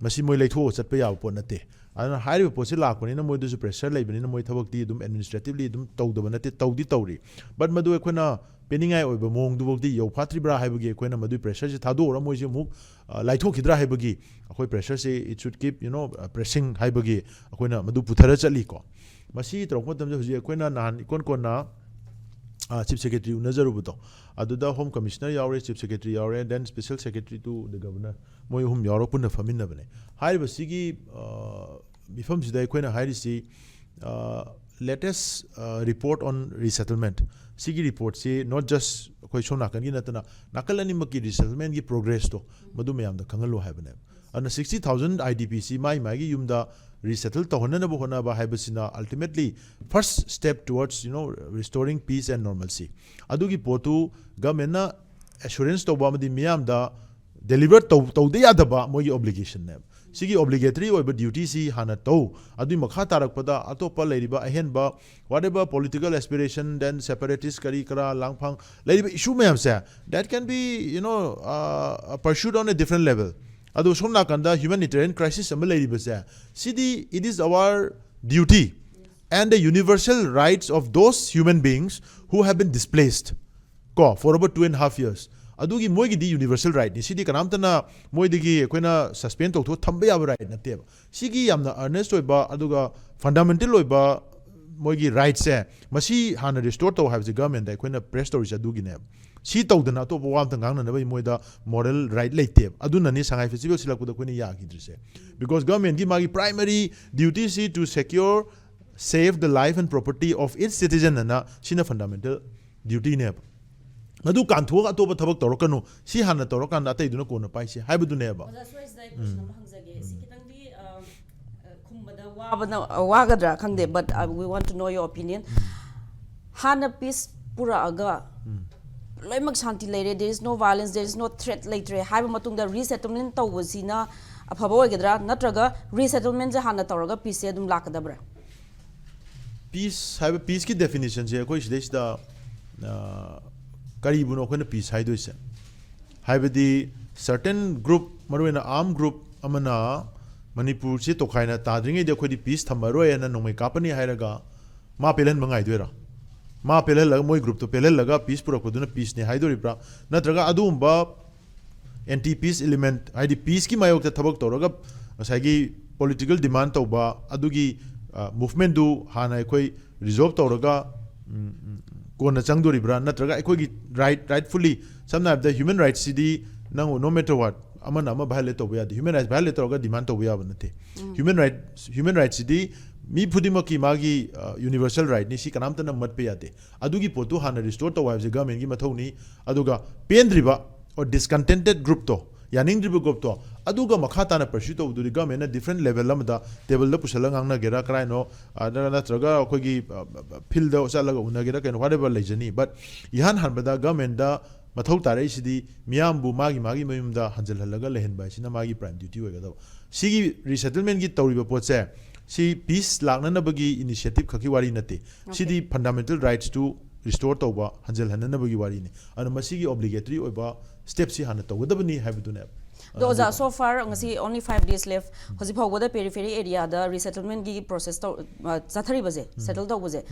ꯃꯁꯤ ꯃꯣꯏ ꯂꯩꯊꯣꯛꯑꯒ ꯆꯠꯄ ꯌꯥꯕ ꯄꯣꯠ ꯅꯠꯇꯦ꯫ ꯑꯗꯨꯅ ꯍꯥꯏꯔꯤꯕ ꯄꯣꯠꯁꯤ ꯂꯥꯛꯄꯅꯤꯅ ꯃꯣꯏꯗꯁꯨ pressure ꯂꯩꯕꯅꯤꯅ ꯃꯣꯏ ꯊꯕꯛꯇꯤ ꯑꯗꯨꯝ administratively ꯑꯗꯨꯝ ꯇꯧꯗꯕ ꯅꯠꯇꯦ, ꯇꯧꯗꯤ ꯇꯧꯔꯤ꯫ But ꯃꯗꯨ ꯑꯩꯈꯣꯏꯅ ꯄꯦꯟꯅꯤꯡꯉꯥꯏ ꯑꯣꯏꯕ ꯃꯑꯣꯡꯗꯨꯐꯥꯎꯗꯤ ꯌꯧꯐꯥꯠꯇ꯭ꯔꯤꯕ꯭ꯔꯥ ꯍꯥꯏꯕꯒꯤ ꯑꯩꯈꯣꯏꯅ ꯃꯗꯨꯒꯤ pressureꯁꯤ ꯊꯥꯗꯣꯛꯎꯔ ꯃꯣꯏꯁꯦ ꯑꯃꯨꯛ, ꯑ, ꯂꯥꯏꯊꯣꯛꯈꯤꯗ꯭ꯔꯥ ꯍꯥꯏꯕꯒꯤ ꯑꯩꯈꯣꯏ pressureꯁꯤ, it should keep, you know, pressing ꯍꯥꯏꯕꯒꯤ ꯑꯩꯈꯣꯏꯅ ꯃꯗꯨ ꯄꯨꯊꯔ ꯆꯠꯂꯤꯀꯣ꯫ ꯃꯁꯤ ꯇꯧꯔꯛꯄ ꯃꯇꯝꯗ ꯍꯧꯖꯤꯛ ꯑꯩꯈꯣꯏꯅ ꯅꯍꯥꯟ ꯏꯀꯣꯟ ꯀꯣꯟꯅ, ꯑ, chief secretary ꯎꯅꯖꯔꯨꯕꯗꯣ, ꯑꯗꯨꯗ home commissioner ꯌꯥꯎꯔꯦ, chief secretary ꯌꯥꯎꯔꯦ, then special secretary to the governor, ꯃꯣꯏ ꯑꯍꯨꯝ ꯌꯥꯎꯔꯒ ꯄꯨꯟꯅ ꯐꯝꯃꯤꯟꯅꯕꯅꯦ꯫ ꯍꯥꯏꯔꯤꯕꯁꯤꯒꯤ, ꯑ, ꯃꯤꯐꯝꯁꯤꯗ ꯑꯩꯈꯣꯏꯅ ꯍꯥꯏꯔꯤꯁꯤ, ꯑ, let us, ꯑ, report on resettlement꯫ ꯁꯤꯒꯤ reportꯁꯤ not just ꯑꯩꯈꯣꯏ ꯁꯣꯝ ꯅꯥꯀꯟꯒꯤ ꯅꯠꯇꯅ ꯅꯥꯀꯜ ꯑꯅꯤꯃꯛꯀꯤ resettlementꯀꯤ progressꯇꯣ ꯃꯗꯨ ꯃꯌꯥꯝꯗ ꯈꯪꯍꯜꯂꯨ ꯍꯥꯏꯕꯅꯦꯕ꯫ ꯑꯗꯨꯅ sixty thousand IDPꯁꯤ ꯃꯥꯏ ꯃꯥꯏꯒꯤ ꯌꯨꯝꯗ resettle ꯇꯧꯍꯟꯅꯅꯕ ꯍꯣꯠꯅꯕ ꯍꯥꯏꯕꯁꯤꯅ ultimately first step towards, you know, restoring peace and normalcy꯫ ꯑꯗꯨꯒꯤ ꯄꯣꯠꯇꯨ governmentꯅ assurance ꯇꯧꯕ ꯑꯃꯗꯤ ꯃꯤꯌꯥꯝꯗ deliver ꯇꯧ-, ꯇꯧꯗ ꯌꯥꯗꯕ ꯃꯣꯏꯒꯤ obligationꯅꯦꯕ꯫ ꯁꯤꯒꯤ obligatory ꯑꯣꯏꯕ duty ꯁꯤ ꯍꯥꯟꯅ ꯇꯧ꯫ ꯑꯗꯨꯒꯤ ꯃꯈꯥ ꯇꯥꯔꯛꯄꯗ ꯑꯇꯣꯞꯄ ꯂꯩꯔꯤꯕ ꯑꯍꯦꯟꯕ whatever political aspiration, then separatist ꯀꯔꯤ ꯀꯔꯥ ꯂꯥꯡꯐꯥꯡ ꯂꯩꯔꯤꯕ issue ꯃꯌꯥꯝꯁꯦ, that can be, you know, uh, pursued on a different level. ꯑꯗꯨ ꯁꯣꯝ ꯅꯥꯀꯟꯗ humanitarian crisis ꯑꯃ ꯂꯩꯔꯤꯕꯁꯦ, ꯁꯤꯗꯤ it is our duty and the universal rights of those human beings who have been displaced, ꯀꯣ, for over two and half years. ꯑꯗꯨꯒꯤ ꯃꯣꯏꯒꯤꯗꯤ universal right ꯅꯤ꯫ ꯁꯤꯗꯤ ꯀꯅꯥꯝꯇꯅ ꯃꯣꯏꯗꯒꯤ ꯑꯩꯈꯣꯏꯅ suspend ꯇꯧꯊꯣꯛ ꯊꯝꯕ ꯌꯥꯕ right ꯅꯠꯇꯦꯕ꯫ ꯁꯤꯒꯤ ꯌꯥꯝꯅ earnest ꯑꯣꯏꯕ ꯑꯗꯨꯒ fundamental ꯑꯣꯏꯕ ꯃꯣꯏꯒꯤ right ꯁꯦ, ꯃꯁꯤ ꯍꯥꯟꯅ restore ꯇꯧ ꯍꯥꯏꯕꯁꯦ government ꯗ ꯑꯩꯈꯣꯏꯅ press ꯇꯧꯔꯤꯁꯦ ꯑꯗꯨꯒꯤꯅꯦꯕ꯫ ꯁꯤ ꯇꯧꯗꯅ ꯑꯇꯣꯞꯄ ꯋꯥ ꯑꯝꯇ ꯉꯥꯡꯅꯅꯕꯒꯤ ꯃꯣꯏꯗ moral right ꯂꯩꯇꯦꯕ꯫ ꯑꯗꯨꯅꯅꯤ ꯁꯉꯥꯏ festival ꯁꯤꯜꯂꯛꯄꯗ ꯑꯩꯈꯣꯏꯅ ꯌꯥꯈꯤꯗ꯭ꯔꯤꯁꯦ, because government ꯒꯤ ꯃꯥꯒꯤ primary duty ꯁꯤ to secure, save the life and property of its citizen ꯑꯅ, ꯁꯤꯅ fundamental duty ꯅꯦꯕ꯫ ꯃꯗꯨ ꯀꯥꯟꯊꯣꯛꯑꯒ ꯑꯇꯣꯞꯄ ꯊꯕꯛ ꯇꯧꯔꯛꯀꯅꯨ, ꯁꯤ ꯍꯥꯟꯅ ꯇꯧꯔꯀꯥꯟꯗ ꯑꯇꯩꯗꯨꯅ ꯀꯣꯟꯅ ꯄꯥꯏꯁꯦ ꯍꯥꯏꯕꯗꯨꯅꯦꯕ꯫ ꯑꯣꯖꯥ, ꯁ꯭ꯋꯥꯏꯁꯤꯗ ꯑꯩ question ꯑꯃ ꯍꯪꯖꯒꯦ꯫ ꯁꯤ ꯈꯤꯇꯪꯗꯤ, ꯑ, ꯑ, ꯈꯨꯝꯕꯗ ꯋꯥꯕꯅ, ꯑ, ꯋꯥꯒꯗ꯭ꯔꯥ ꯈꯪꯗꯦ, but, uh, we want to know your opinion. ꯍꯥꯟꯅ peace ꯄꯨꯔꯛꯑꯒ ꯂꯣꯏꯅꯃꯛ ꯁꯥꯟꯇꯤ ꯂꯩꯔꯦ, there is no violence, there is no threat ꯂꯩꯇ꯭ꯔꯦ ꯍꯥꯏꯕ ꯃꯇꯨꯡꯗ resettlement ꯇꯧꯕꯁꯤꯅ ꯑꯐꯕ ꯑꯣꯏꯒꯗ꯭ꯔꯥ, ꯅꯠꯇ꯭ꯔꯒ resettlement ꯁꯦ ꯍꯥꯟꯅ ꯇꯧꯔꯒ peace ꯁꯦ ꯑꯗꯨꯝ ꯂꯥꯛꯀꯗꯕ꯭ꯔꯥ? Peace ꯍꯥꯏꯕ, peace ꯀꯤ definition ꯁꯦ ꯑꯩꯈꯣꯏ ꯁꯤꯗꯩꯁꯤꯗ, ꯑ, ꯀꯔꯤꯕꯨꯅꯣ ꯑꯩꯈꯣꯏꯅ peace ꯍꯥꯏꯗꯣꯏꯁꯦ? ꯍꯥꯏꯕꯗꯤ certain group, ꯃꯔꯨꯑꯣꯏꯅ armed group ꯑꯃꯅ ꯃꯅꯤꯄꯨꯔꯁꯤ ꯇꯣꯈꯥꯏꯅ ꯇꯥꯗ꯭ꯔꯤꯉꯩꯗ ꯑꯩꯈꯣꯏꯗꯤ peace ꯊꯝꯃꯔꯣꯏ ꯍꯥꯏꯅ ꯅꯣꯡꯃꯩ ꯀꯥꯞꯄꯅꯤ ꯍꯥꯏꯔꯒ ꯃꯥ ꯄꯦꯜꯍꯟꯕ ꯉꯥꯏꯗꯣꯏꯔꯥ? ꯃꯥ ꯄꯦꯜꯍꯜꯂꯒ, ꯃꯣꯏ group ꯇꯣ ꯄꯦꯜꯍꯜꯂꯒ peace ꯄꯨꯔꯛꯄꯗꯨꯅ peace ꯅꯤ ꯍꯥꯏꯗꯣꯔꯤꯕ꯭ꯔꯥ? ꯅꯠꯇ꯭ꯔꯒ ꯑꯗꯨꯒꯨꯝꯕ anti peace element, ꯍꯥꯏꯗꯤ peace ꯀꯤ ꯃꯥꯌꯣꯛꯇ ꯊꯕꯛ ꯇꯧꯔꯒ ꯉꯁꯥꯏꯒꯤ political demand ꯇꯧꯕ ꯑꯗꯨꯒꯤ, ꯑ, movement ꯗꯨ ꯍꯥꯟꯅ ꯑꯩꯈꯣꯏ resolve ꯇꯧꯔꯒ, ꯎꯝ, ꯎꯝ, ꯀꯣꯟꯅ ꯆꯪꯗꯣꯔꯤꯕ꯭ꯔꯥ? ꯅꯠꯇ꯭ꯔꯒ ꯑꯩꯈꯣꯏꯒꯤ right, rightfully, ꯁꯝꯅ ꯍꯥꯏꯔꯕꯗ human rights ꯁꯤꯗꯤ ꯅꯪ no matter what, ꯑꯃꯅ ꯑꯃ violate ꯇꯧꯕ ꯌꯥꯗꯦ, human rights violate ꯇꯧꯔꯒ demand ꯇꯧꯕ ꯌꯥꯕ ꯅꯠꯇꯦ꯫ Human right, human rights ꯁꯤꯗꯤ ꯃꯤ ꯈꯨꯗꯤꯡꯃꯛꯀꯤ ꯃꯥꯒꯤ, ꯑ, universal right ꯅꯤ, ꯁꯤ ꯀꯅꯥꯝꯇꯅ ꯃꯠꯄ ꯌꯥꯗꯦ꯫ ꯑꯗꯨꯒꯤ ꯄꯣꯠꯇꯨ ꯍꯥꯟꯅ restore ꯇꯧꯕ ꯍꯥꯏꯕꯁꯦ government ꯀꯤ ꯃꯊꯧꯅꯤ꯫ ꯑꯗꯨꯒ ꯄꯦꯟꯗ꯭ꯔꯤꯕ or discontented group to, ꯌꯥꯅꯤꯡꯗ꯭ꯔꯤꯕ group ꯇꯣ, ꯑꯗꯨꯒ ꯃꯈꯥ ꯇꯥꯅ pursue ꯇꯧꯕꯗꯨꯗꯤ government ꯅ different level ꯑꯃꯗ table ꯗ ꯄꯨꯁꯜꯂꯒ ꯉꯥꯡꯅꯒꯦꯔꯥ, ꯀꯔꯥꯏꯅꯣ, ꯑ, ꯅ-, ꯅꯠꯇ꯭ꯔꯒ ꯑꯩꯈꯣꯏꯒꯤ, ꯑ, ꯑ, field ꯗ ꯆꯠꯂꯒ ꯎꯅꯒꯦꯔꯥ, ꯀꯩꯅꯣ, whatever ꯂꯩꯖꯅꯤ꯫ But ꯏꯍꯥꯟ ꯍꯥꯟꯕꯗ government ꯗ ꯃꯊꯧ ꯇꯥꯔꯛꯏꯁꯤꯗꯤ ꯃꯤꯌꯥꯝꯕꯨ ꯃꯥꯒꯤ ꯃꯥꯒꯤ ꯃꯌꯨꯝꯗ ꯍꯟꯖꯤꯜꯍꯜꯂꯒ ꯂꯩꯍꯟꯕ ꯍꯥꯏꯁꯤꯅ ꯃꯥꯒꯤ prime duty ꯑꯣꯏꯒꯗꯕ꯫ ꯁꯤꯒꯤ resettlementꯀꯤ ꯇꯧꯔꯤꯕ ꯄꯣꯠꯁꯦ, ꯁꯤ peace ꯂꯥꯛꯅꯅꯕꯒꯤ initiative ꯈꯛꯀꯤ ꯋꯥꯔꯤ ꯅꯠꯇꯦ꯫ ꯁꯤꯗꯤ fundamental rightsꯇꯨ restore ꯇꯧꯕ, ꯍꯟꯖꯤꯜꯍꯟꯅꯅꯕꯒꯤ ꯋꯥꯔꯤꯅꯤ꯫ ꯑꯗꯨꯅ ꯃꯁꯤꯒꯤ obligatory ꯑꯣꯏꯕ stepꯁꯤ ꯍꯥꯟꯅ ꯇꯧꯒꯗꯕꯅꯤ ꯍꯥꯏꯕꯗꯨꯅꯦꯕ꯫ ꯑꯗꯣ ꯑꯣꯖꯥ, so far ꯉꯁꯤ only five days left, ꯍꯧꯖꯤꯛ ꯐꯥꯎꯕꯗ periphery areaꯗ resettlementꯀꯤ process ꯇꯧ ꯑ, ꯆꯠꯊꯔꯤꯕꯁꯦ, settle ꯇꯧꯕꯁꯦ,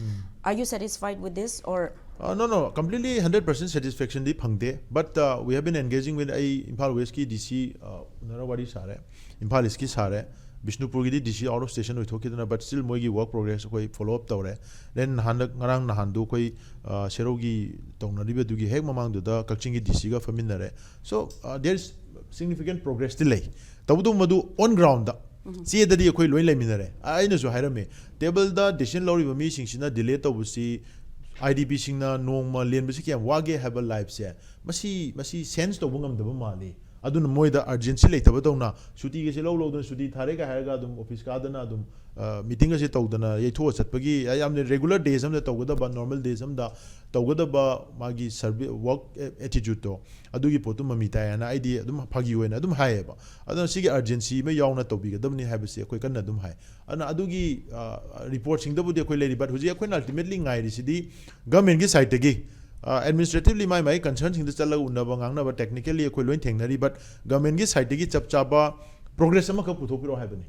are you satisfied with this or? Uh, no, no, completely hundred percent satisfactionꯗꯤ ꯐꯪꯗꯦ, but uh, we have been engaging with, ꯑꯩ ꯏꯝꯐꯥꯜ Westꯀꯤ DC uh, ꯎꯅꯔ ꯋꯥꯔꯤ ꯁꯥꯔꯦ, ꯏꯝꯐꯥꯜ Eastꯀꯤ ꯁꯥꯔꯦ, ꯕꯤꯁꯅꯨꯄꯨꯔꯒꯤꯗꯤ DC out of station ꯑꯣꯏꯊꯣꯛꯈꯤꯗꯅ, but still ꯃꯣꯏꯒꯤ work progress ꯑꯩꯈꯣꯏ follow up ꯇꯧꯔꯦ꯫ Then ꯍꯟꯗꯛ ꯉꯔꯥꯡ ꯅꯍꯥꯟꯗꯨ ꯑꯩꯈꯣꯏ uh, ꯁꯦꯔꯧꯒꯤ ꯇꯧꯅꯔꯤꯕꯗꯨꯒꯤ ꯍꯦꯛ ꯃꯃꯥꯡꯗꯨꯗ ꯀꯛꯆꯤꯡꯒꯤ DCꯒ ꯐꯝꯃꯤꯟꯅꯔꯦ꯫ So uh, there is significant progressꯇꯤ ꯂꯩ, ꯇꯧꯕꯇꯕꯨ ꯃꯗꯨ on groundꯗ ꯆꯦꯗꯗꯤ ꯑꯩꯈꯣꯏ ꯂꯣꯏ ꯂꯩꯃꯤꯟꯅꯔꯦ꯫ ꯑꯩꯅꯁꯨ ꯍꯥꯏꯔꯝꯃꯤ, tableꯗ decision ꯂꯧꯔꯤꯕ ꯃꯤꯁꯤꯡꯁꯤꯅ delay ꯇꯧꯕꯁꯤ, IDPꯁꯤꯡꯅ ꯅꯣꯡꯃ ꯂꯦꯟꯕꯁꯤ ꯀꯌꯥꯝ ꯋꯥꯒꯦ ꯍꯥꯏꯕ lifeꯁꯦ, ꯃꯁꯤ ꯃꯁꯤ sense ꯇꯧꯕ ꯉꯝꯗꯕ ꯃꯥꯜꯂꯤ꯫ ꯑꯗꯨꯅ ꯃꯣꯏꯗ urgency ꯂꯩꯇꯕꯗꯧꯅ ꯁꯨꯇꯤꯒꯁꯦ ꯂꯧ ꯂꯧꯗꯅ ꯁꯨꯇꯤ ꯊꯥꯔꯦꯒ ꯍꯥꯏꯔꯒ ꯑꯗꯨꯝ office ꯀꯥꯗꯅ ꯑꯗꯨꯝ meetingꯒꯁꯦ ꯇꯧꯗꯅ ꯌꯩꯊꯣꯛꯑ ꯆꯠꯄꯒꯤ, ꯌꯥꯝꯅ regular days ꯑꯃꯗ ꯇꯧꯒꯗꯕ, normal days ꯑꯃꯗ ꯇꯧꯒꯗꯕ ꯃꯥꯒꯤ service work attitudeꯇꯣ, ꯑꯗꯨꯒꯤ ꯄꯣꯠꯇꯨ ꯃꯃꯤ ꯇꯥꯏ ꯍꯥꯏꯅ ꯑꯩꯗꯤ ꯑꯗꯨꯝ ꯐꯥꯒꯤ ꯑꯣꯏꯅ ꯑꯗꯨꯝ ꯍꯥꯏꯌꯦꯕ꯫ ꯑꯗꯨꯅ ꯁꯤꯒꯤ urgency ꯑꯃ ꯌꯥꯎꯅ ꯇꯧꯕꯤꯒꯗꯕꯅꯤ ꯍꯥꯏꯕꯁꯤ ꯑꯩꯈꯣꯏ ꯀꯟꯅ ꯑꯗꯨꯝ ꯍꯥꯏ꯫ ꯑꯗꯨꯅ ꯑꯗꯨꯒꯤ reportꯁꯤꯡꯗꯕꯨꯗꯤ ꯑꯩꯈꯣꯏ ꯂꯩꯔꯤ, but ꯍꯧꯖꯤꯛ ꯑꯩꯈꯣꯏꯅ ultimately ꯉꯥꯏꯔꯤꯁꯤꯗꯤ governmentꯀꯤ sideꯇꯒꯤ, administratively ꯃꯥꯏ ꯃꯥꯏ concernꯁꯤꯡꯗ ꯆꯠꯂꯒ ꯎꯅꯕ ꯉꯥꯡꯅꯕ technically ꯑꯩꯈꯣꯏ ꯂꯣꯏ ꯊꯦꯡꯅꯔꯤ, but governmentꯀꯤ sideꯇꯒꯤ ꯆꯞ ꯆꯥꯕ progress ꯑꯃꯈꯛ ꯄꯨꯊꯣꯛꯄꯤꯔꯛꯑꯣ ꯍꯥꯏꯕꯅꯤ꯫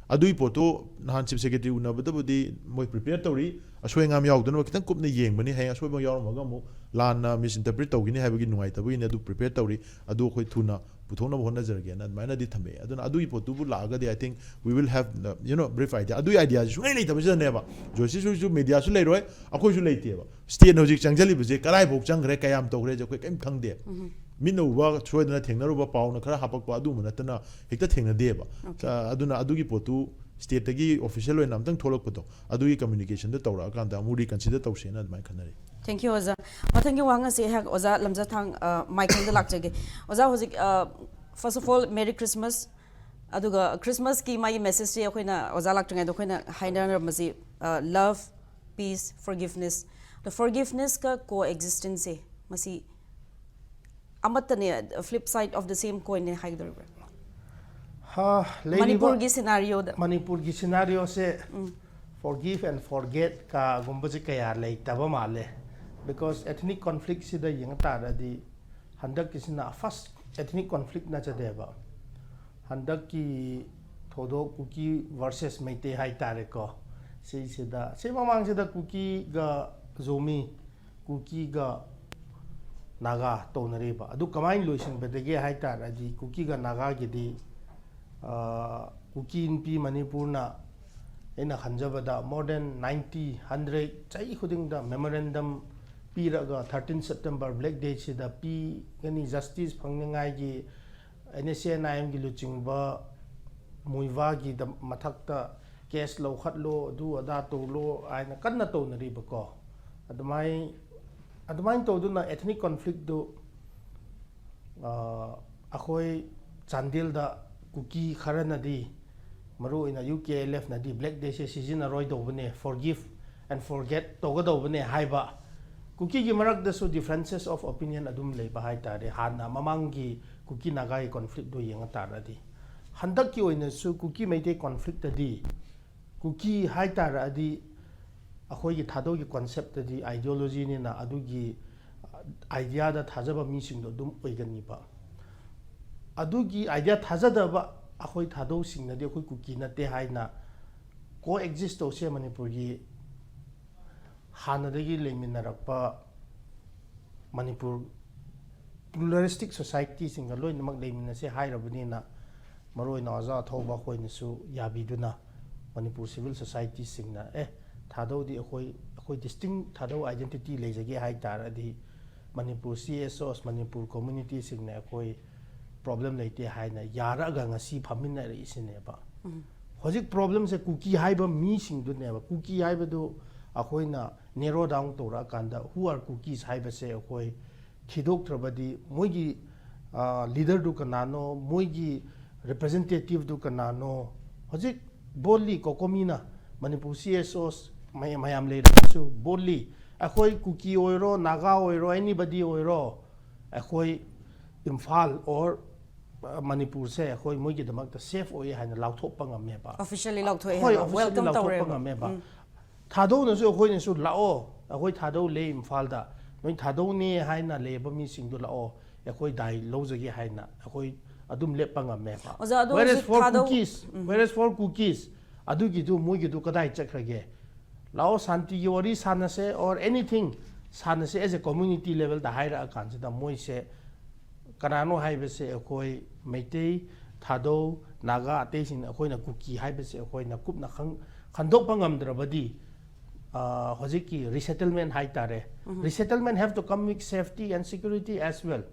ꯑꯗꯨꯒꯤ ꯄꯣꯠꯇꯨ ꯅꯍꯥꯟ Chief Secretary ꯎꯅꯕꯗꯕꯨꯗꯤ ꯃꯣꯏ prepare ꯇꯧꯔꯤ, ꯑꯁꯣꯏ ꯑꯉꯥꯝ ꯌꯥꯎꯗꯅꯕ ꯈꯤꯇꯪ ꯀꯨꯞꯅ ꯌꯦꯡꯕꯅꯤ, ꯍꯌꯦꯡ ꯑꯁꯣꯏꯕ ꯌꯥꯎꯔꯝꯃꯒ ꯑꯃꯨꯛ ꯂꯥꯟꯅ misinterpret ꯇꯧꯈꯤꯅꯤ ꯍꯥꯏꯕꯒꯤ ꯅꯨꯡꯉꯥꯏꯇꯕꯒꯤꯅꯤ, ꯑꯗꯨ prepare ꯇꯧꯔꯤ, ꯑꯗꯨ ꯑꯩꯈꯣꯏ ꯊꯨꯅ ꯄꯨꯊꯣꯛꯅꯕ ꯍꯣꯠꯅꯖꯔꯒꯦꯅ ꯑꯗꯨꯃꯥꯏꯅꯗꯤ ꯊꯝꯃꯛꯑꯦ꯫ ꯑꯗꯨꯅ ꯑꯗꯨꯒꯤ ꯄꯣꯠꯇꯨꯕꯨ ꯂꯥꯛꯑꯒꯗꯤ I think we will have, you know, brief idea꯫ ꯑꯗꯨꯒꯤ ideaꯁꯤ ꯁꯨꯡꯂꯩ ꯂꯩꯇꯕꯁꯤꯗꯅꯦꯕ ꯖꯣꯏꯁꯤꯁꯨ mediaꯁꯨ ꯂꯩꯔꯣꯏ, ꯑꯩꯈꯣꯏꯁꯨ ꯂꯩꯇꯦꯕ꯫ Stateꯅ ꯍꯧꯖꯤꯛ ꯆꯪꯁꯤꯜꯂꯤꯕꯁꯦ ꯀꯔꯥꯏꯐꯥꯎ ꯆꯪꯈ꯭ꯔꯦ, ꯀꯌꯥꯝ ꯇꯧꯈ꯭ꯔꯦꯁꯦ ꯑꯩꯈꯣꯏ ꯀꯔꯤꯝ ꯈꯪꯗꯦ꯫ ꯃꯤꯠꯅ ꯎꯕ, ꯁꯣꯏꯗꯅ ꯊꯦꯡꯅꯔꯨꯕ, ꯄꯥꯎꯅ ꯈꯔ ꯍꯥꯞꯄꯛꯄ, ꯑꯗꯨꯝꯕ ꯅꯠꯇꯅ ꯍꯦꯛꯇ ꯊꯦꯡꯅꯗꯦꯕ꯫ ꯑ, ꯑꯗꯨꯅ ꯑꯗꯨꯒꯤ ꯄꯣꯠꯇꯨ stateꯇꯒꯤ official ꯑꯣꯏꯅ ꯑꯝꯇꯪ ꯊꯣꯛꯂꯛꯄꯗꯣ, ꯑꯗꯨꯒꯤ communicationꯗ ꯇꯧꯔꯛꯑꯀꯥꯟꯗ ꯑꯃꯨꯛ reconsider ꯇꯧꯁꯦꯅ ꯑꯗꯨꯃꯥꯏꯅ ꯈꯟꯅꯔꯤ꯫ Thank you ꯑꯣꯖꯥ꯫ ꯃꯊꯪꯒꯤ ꯋꯥꯍꯪ ꯑꯁꯤ ꯑꯩꯍꯥꯛ ꯑꯣꯖꯥ ꯂꯝꯖꯥꯊꯥꯡ ꯑ, ꯃꯥꯏꯀꯦꯜꯗ ꯂꯥꯛꯆꯒꯦ꯫ ꯑꯣꯖꯥ, ꯍꯧꯖꯤꯛ ꯑ, first of all, Merry Christmas꯫ ꯑꯗꯨꯒ Christmasꯀꯤ ꯃꯥꯒꯤ messageꯁꯤ ꯑꯩꯈꯣꯏꯅ ꯑꯣꯖꯥ ꯂꯥꯛꯇ꯭ꯔꯤꯉꯩꯗ ꯑꯩꯈꯣꯏꯅ ꯍꯥꯏꯅꯔꯝꯕꯁꯤ, ꯑ, love, peace, forgiveness꯫ ꯑꯗꯣ forgivenessꯀ co-existenceꯁꯦ ꯃꯁꯤ ꯑꯃꯠꯇꯅꯦ, flip side of the same coin ꯅꯦ ꯍꯥꯏꯒꯗꯧꯔꯤꯕ꯭ꯔꯥ? ꯍꯥ, ꯂꯩꯔꯤꯕ ꯃꯅꯤꯄꯨꯔꯒꯤ ꯁꯤꯅꯥꯔꯤꯑꯣꯗ? ꯃꯅꯤꯄꯨꯔꯒꯤ ꯁꯤꯅꯥꯔꯤꯑꯣꯁꯦ forgive and forget ꯀꯒꯨꯝꯕꯁꯦ ꯀꯌꯥ ꯂꯩꯇꯕ ꯃꯥꯜꯂꯦ꯫ Because ethnic conflict ꯁꯤꯗ ꯌꯦꯡ ꯇꯥꯔꯗꯤ ꯍꯟꯗꯛꯀꯤꯁꯤꯅ first ethnic conflict ꯅꯠꯆꯗꯦꯕ꯫ ꯍꯟꯗꯛꯀꯤ ꯊꯧꯗꯣꯛ ꯀꯨꯀꯤ versus ꯃꯩꯇꯩ ꯍꯥꯏꯇꯥꯔꯦꯀꯣ꯫ ꯁꯤꯁꯤꯗ ꯁꯤ ꯃꯃꯥꯡꯁꯤꯗ ꯀꯨꯀꯤꯒ ꯖꯣꯃꯤ, ꯀꯨꯀꯤꯒ ꯅꯥꯒꯥ ꯇꯧꯅꯔꯤꯕ ꯑꯗꯨ ꯀꯃꯥꯏꯅ ꯂꯣꯏꯁꯤꯟꯕꯗꯒꯦ ꯍꯥꯏ ꯇꯥꯔꯗꯤ ꯀꯨꯀꯤꯒ ꯅꯥꯒꯥꯒꯤꯗꯤ, ꯑ, ꯀꯨꯀꯤ ꯅꯨꯄꯤ ꯃꯅꯤꯄꯨꯔꯅ ꯑꯩꯅ ꯈꯟꯖꯕꯗ more than ninety, hundred ꯆꯍꯤ ꯈꯨꯗꯤꯡꯗ memorandum ꯄꯤꯔꯒ thirteen September Black Day ꯁꯤꯗ ꯄꯤꯒꯅꯤ, justice ꯐꯪꯅꯤꯡꯉꯥꯏꯒꯤ NSCN IM ꯒꯤ ꯂꯨꯆꯤꯡꯕ ꯃꯨꯏꯕꯥꯒꯤ ꯗ-, ꯃꯊꯛꯇ case ꯂꯧꯈꯠꯂꯣ, ꯑꯗꯨ ꯑꯗꯥ ꯇꯧꯂꯣ ꯍꯥꯏꯅ ꯀꯟꯅ ꯇꯧꯅꯔꯤꯕꯀꯣ꯫ ꯑꯗꯨꯃꯥꯏ-, ꯑꯗꯨꯃꯥꯏꯅ ꯇꯧꯗꯨꯅ ethnic conflict ꯇꯨ, ꯑ, ꯑꯩꯈꯣꯏ ꯆꯥꯟꯗꯦꯜꯗ ꯀꯨꯀꯤ ꯈꯔꯅꯗꯤ, ꯃꯔꯨꯑꯣꯏꯅ UKLF ꯅꯗꯤ Black Day say ꯁꯤꯖꯤꯟꯅꯔꯣꯏꯗꯧꯕꯅꯦ, forgive and forget ꯇꯧꯒꯗꯧꯕꯅꯦ ꯍꯥꯏꯕ꯫ ꯀꯨꯀꯤꯒꯤ ꯃꯔꯛꯇꯁꯨ differences of opinion ꯑꯗꯨꯝ ꯂꯩꯕ ꯍꯥꯏꯇꯥꯔꯦ꯫ ꯍꯥꯟꯅ ꯃꯃꯥꯡꯒꯤ ꯀꯨꯀꯤ ꯅꯥꯒꯥꯒꯤ conflict ꯇꯨ ꯌꯦꯡꯉ ꯇꯥꯔꯗꯤ, ꯍꯟꯗꯛꯀꯤ ꯑꯣꯏꯅꯁꯨ ꯀꯨꯀꯤ ꯃꯩꯇꯩ conflict ꯇꯗꯤ ꯀꯨꯀꯤ ꯍꯥꯏ ꯇꯥꯔꯗꯤ ꯑꯩꯈꯣꯏꯒꯤ ꯊꯥꯗꯧꯒꯤ concept ꯇꯗꯤ ideology ꯅꯤꯅ ꯑꯗꯨꯒꯤ idea ꯗ ꯊꯥꯖꯕ ꯃꯤꯁꯤꯡꯗꯣ ꯑꯗꯨꯝ ꯑꯣꯏꯒꯅꯤꯕ꯫ ꯑꯗꯨꯒꯤ idea ꯊꯥꯖꯗꯕ ꯑꯩꯈꯣꯏ ꯊꯥꯗꯧꯁꯤꯡꯅꯗꯤ ꯑꯩꯈꯣꯏ ꯀꯨꯀꯤ ꯅꯠꯇꯦ ꯍꯥꯏꯅ co-exist ꯇꯧꯁꯦ ꯃꯅꯤꯄꯨꯔꯒꯤ ꯍꯥꯟꯅꯗꯒꯤ ꯂꯩꯃꯤꯟꯅꯔꯛꯄ ꯃꯅꯤꯄꯨꯔ pluralistic society ꯁꯤꯡꯒ ꯂꯣꯏꯅꯃꯛ ꯂꯩꯃꯤꯟꯅꯁꯦ ꯍꯥꯏꯔꯕꯅꯤꯅ, ꯃꯔꯨꯑꯣꯏꯅ ꯑꯣꯖꯥ ꯑꯊꯧꯕ ꯑꯩꯈꯣꯏꯅꯁꯨ ꯌꯥꯕꯤꯗꯨꯅ ꯃꯅꯤꯄꯨꯔ civil society ꯁꯤꯡꯅ, "ꯑꯦ, ꯊꯥꯗꯧꯗꯤ ꯑꯩꯈꯣꯏ, ꯑꯩꯈꯣꯏ distinct ꯊꯥꯗꯧ identity ꯂꯩꯖꯒꯦ ꯍꯥꯏ ꯇꯥꯔꯗꯤ ꯃꯅꯤꯄꯨꯔ CSOs, ꯃꯅꯤꯄꯨꯔ community ꯁꯤꯡꯅ ꯑꯩꯈꯣꯏ problem ꯂꯩꯇꯦ" ꯍꯥꯏꯅ ꯌꯥꯔꯛꯑꯒ ꯉꯁꯤ ꯐꯝꯃꯤꯟꯅꯔꯛꯏꯁꯤꯅꯦꯕ꯫ ꯍꯧꯖꯤꯛ problem ꯁꯦ ꯀꯨꯀꯤ ꯍꯥꯏꯕ ꯃꯤꯁꯤꯡꯗꯨꯅꯦꯕ꯫ ꯀꯨꯀꯤ ꯍꯥꯏꯕꯗꯨ ꯑꯩꯈꯣꯏꯅ narrow down ꯇꯧꯔꯛꯑꯀꯥꯟꯗ who are Kukis ꯍꯥꯏꯕꯁꯦ ꯑꯩꯈꯣꯏ ꯊꯤꯗꯣꯛꯇ꯭ꯔꯕꯗꯤ ꯃꯣꯏꯒꯤ, ꯑ, leader ꯗꯨ ꯀꯅꯥꯅꯣ, ꯃꯣꯏꯒꯤ representative ꯗꯨ ꯀꯅꯥꯅꯣ? ꯍꯧꯖꯤꯛ boldly COCOMI ꯅ ꯃꯅꯤꯄꯨꯔ CSOs ꯃꯌꯥꯝ, ꯃꯌꯥꯝ ꯂꯩꯔꯒꯁꯨ boldly ꯑꯩꯈꯣꯏ ꯀꯨꯀꯤ ꯑꯣꯏꯔꯣ, ꯅꯥꯒꯥ ꯑꯣꯏꯔꯣ, anybody ꯑꯣꯏꯔꯣ, ꯑꯩꯈꯣꯏ ꯏꯝꯐꯥꯜ ꯑꯣꯔ ꯃꯅꯤꯄꯨꯔꯁꯦ ꯑꯩꯈꯣꯏ ꯃꯣꯏꯒꯤꯗꯃꯛꯇ ꯁꯦꯐ ꯑꯣꯏꯌꯦ ꯍꯥꯏꯅ ꯂꯥꯎꯊꯣꯛꯄ ꯉꯝꯃꯦꯕ꯫ Officially ꯂꯥꯎꯊꯣꯛꯑꯦ ꯍꯣꯏ, ꯍꯥꯏꯕ, officially welcome ꯂꯥꯎꯊꯣꯛꯄ ꯇꯧꯔꯦꯕ꯫ ꯉꯝꯃꯦꯕ꯫ ꯎꯝ. ꯊꯥꯗꯧꯅꯁꯨ ꯑꯩꯈꯣꯏꯅꯁꯨ "ꯂꯥꯛꯑꯣ, ꯑꯩꯈꯣꯏ ꯊꯥꯗꯧ ꯂꯩ ꯏꯝꯐꯥꯜꯗ, ꯅꯣꯏ ꯊꯥꯗꯧꯅꯦ ꯍꯥꯏꯅ ꯂꯩꯕ ꯃꯤꯁꯤꯡꯗꯣ ꯂꯥꯛꯑꯣ, ꯑꯩꯈꯣꯏ ꯗꯥꯏ ꯂꯧꯖꯒꯦ" ꯍꯥꯏꯅ ꯑꯩꯈꯣꯏ ꯑꯗꯨꯝ ꯂꯦꯞꯄ ꯉꯝꯃꯦꯕ꯫ ꯑꯣꯖꯥ, ꯑꯗꯣ Whereas ꯍꯧꯖꯤꯛ for Thadou- Kukis, whereas for Kukis, ꯑꯗꯨꯒꯤꯗꯨ ꯃꯣꯏꯒꯤꯗꯨ ꯀꯗꯥꯏ ꯆꯠꯈ꯭ꯔꯒꯦ? "ꯂꯥꯛꯑꯣ, ꯁꯥꯟꯇꯤꯒꯤ ꯋꯥꯔꯤ ꯁꯥꯟꯅꯁꯦ or anything ꯁꯥꯟꯅꯁꯦ" as a community levelꯗ ꯍꯥꯏꯔꯛꯑ ꯀꯥꯟꯁꯤꯗ ꯃꯣꯏꯁꯦ ꯀꯅꯥꯅꯣ ꯍꯥꯏꯕꯁꯦ ꯑꯩꯈꯣꯏ ꯃꯩꯇꯩ, ꯊꯥꯗꯧ, ꯅꯥꯒꯥ ꯑꯇꯩꯁꯤꯡꯅ ꯑꯩꯈꯣꯏꯅ ꯀꯨꯀꯤ ꯍꯥꯏꯕꯁꯦ ꯑꯩꯈꯣꯏꯅ ꯀꯨꯞꯅ ꯈꯪ-, ꯈꯟꯗꯣꯛꯄ ꯉꯝꯗ꯭ꯔꯕꯗꯤ, ꯑ, ꯍꯧꯖꯤꯛꯀꯤ resettlement ꯍꯥꯏꯇꯥꯔꯦ, resettlement have to come with safety and security as well.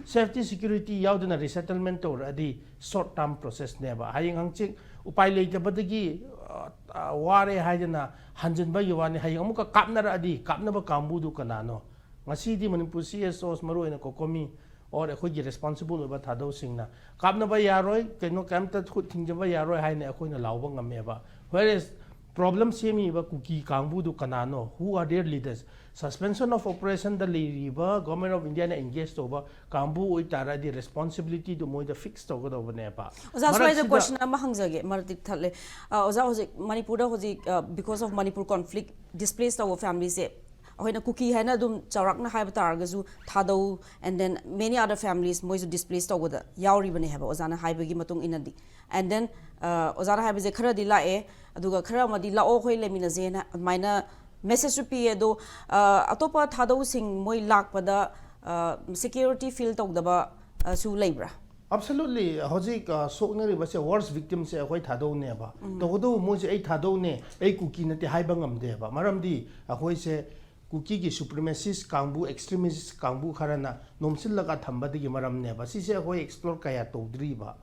Safety security ꯌꯥꯎꯗꯅ resettlement ꯇꯧꯔꯛꯑꯗꯤ short term processꯅꯦꯕ꯫ ꯍꯌꯦꯡ ꯍꯪꯆꯤꯠ ꯎꯄꯥꯏ ꯂꯩꯇꯕꯗꯒꯤ, ꯑ, ꯑ, ꯋꯥꯔꯦ ꯍꯥꯏꯗꯅ ꯍꯟꯖꯤꯟꯕꯒꯤ ꯋꯥꯅꯤ꯫ ꯍꯌꯦꯡ ꯑꯃꯨꯛꯀ ꯀꯥꯞꯅꯔꯛꯑꯗꯤ ꯀꯥꯞꯅꯕ ꯀꯥꯡꯕꯨꯗꯨ ꯀꯅꯥꯅꯣ? ꯉꯁꯤꯗꯤ ꯃꯅꯤꯄꯨꯔ CSOs, ꯃꯔꯨꯑꯣꯏꯅ COCOMI or ꯑꯩꯈꯣꯏꯒꯤ responsible ꯑꯣꯏꯕ ꯊꯥꯗꯧꯁꯤꯡꯅ ꯀꯥꯞꯅꯕ ꯌꯥꯔꯣꯏ, ꯀꯩꯅꯣ ꯀꯩꯝꯇ ꯈꯨꯠ ꯊꯤꯡꯖꯕ ꯌꯥꯔꯣꯏ ꯍꯥꯏꯅ ꯑꯩꯈꯣꯏꯅ ꯂꯥꯎꯕ ꯉꯝꯃꯦꯕ꯫ Whereas problem ꯁꯦꯝꯃꯤꯕ ꯀꯨꯀꯤ ꯀꯥꯡꯕꯨꯗꯨ ꯀꯅꯥꯅꯣ? Who are their leaders? Suspension of operationꯗ ꯂꯩꯔꯤꯕ Government of Indiaꯅ engage ꯇꯧꯕ ꯀꯥꯡꯕꯨ ꯑꯣꯏꯇꯥꯔꯗꯤ responsibilityꯗꯨ ꯃꯣꯏꯗ fix ꯇꯧꯒꯗꯧꯕꯅꯦꯕ꯫ ꯑꯣꯖꯥ, ꯁ꯭ꯋꯥꯏꯗ ꯃꯔꯛꯁꯤꯗ question ꯑꯃ ꯍꯪꯖꯒꯦ, ꯃꯔꯛꯇꯤ ꯊꯠꯂꯦ꯫ ꯑ, ꯑꯣꯖꯥ, ꯍꯧꯖꯤꯛ ꯃꯅꯤꯄꯨꯔꯗ ꯍꯧꯖꯤꯛ, ꯑ, because of Manipur conflict displace ꯇꯧꯕ familyꯁꯦ, ꯑꯩꯈꯣꯏꯅ ꯀꯨꯀꯤ ꯍꯥꯏꯅ ꯑꯗꯨꯝ ꯆꯥꯎꯔꯥꯛꯅ ꯍꯥꯏꯕ ꯇꯥꯔꯒꯁꯨ ꯊꯥꯗꯧ and then many other families ꯃꯣꯏꯁꯨ displace ꯇꯧꯕꯗ ꯌꯥꯎꯔꯤꯕꯅꯦ ꯍꯥꯏꯕ, ꯑꯣꯖꯥꯅ ꯍꯥꯏꯕꯒꯤ ꯃꯇꯨꯡ ꯏꯟꯅꯗꯤ꯫ And then, ꯑ, ꯑꯣꯖꯥꯅ ꯍꯥꯏꯕꯁꯦ ꯈꯔꯗꯤ ꯂꯥꯛꯑꯦ, ꯑꯗꯨꯒ ꯈꯔ ꯑꯃꯗꯤ "ꯂꯥꯛꯑꯣ, ꯑꯩꯈꯣꯏ ꯂꯩꯃꯤꯟꯅꯁꯦꯅ" ꯑꯗꯨꯃꯥꯏꯅ messageꯁꯨ ꯄꯤꯌꯦ꯫ ꯑꯗꯣ, ꯑ, ꯑꯇꯣꯞꯄ ꯊꯥꯗꯧꯁꯤꯡ ꯃꯣꯏ ꯂꯥꯛꯄꯗ, ꯑ, security feel ꯇꯧꯗꯕ, ꯑ, ꯁꯨ ꯂꯩꯕ꯭ꯔꯥ? Absolutely, ꯍꯧꯖꯤꯛ, ꯑ, ꯁꯣꯛꯅꯔꯤꯕꯁꯦ worst victimꯁꯦ ꯑꯩꯈꯣꯏ ꯊꯥꯗꯧꯅꯦꯕ꯫ ꯇꯧꯕꯇꯕꯨ ꯃꯣꯏꯁꯦ "ꯑꯩ ꯊꯥꯗꯧꯅꯦ, ꯑꯩ ꯀꯨꯀꯤ ꯅꯠꯇꯦ" ꯍꯥꯏꯕ ꯉꯝꯗꯦꯕ꯫ ꯃꯔꯝꯗꯤ ꯑꯩꯈꯣꯏꯁꯦ ꯀꯨꯀꯤꯒꯤ supremacist ꯀꯥꯡꯕꯨ, extremist ꯀꯥꯡꯕꯨ ꯈꯔꯅ ꯅꯣꯝꯁꯤꯜꯂꯒ ꯊꯝꯕꯗꯒꯤ ꯃꯔꯝꯅꯦꯕ꯫ ꯁꯤꯁꯦ ꯑꯩꯈꯣꯏ explore ꯀꯌꯥ ꯇꯧꯗ꯭ꯔꯤꯕ꯫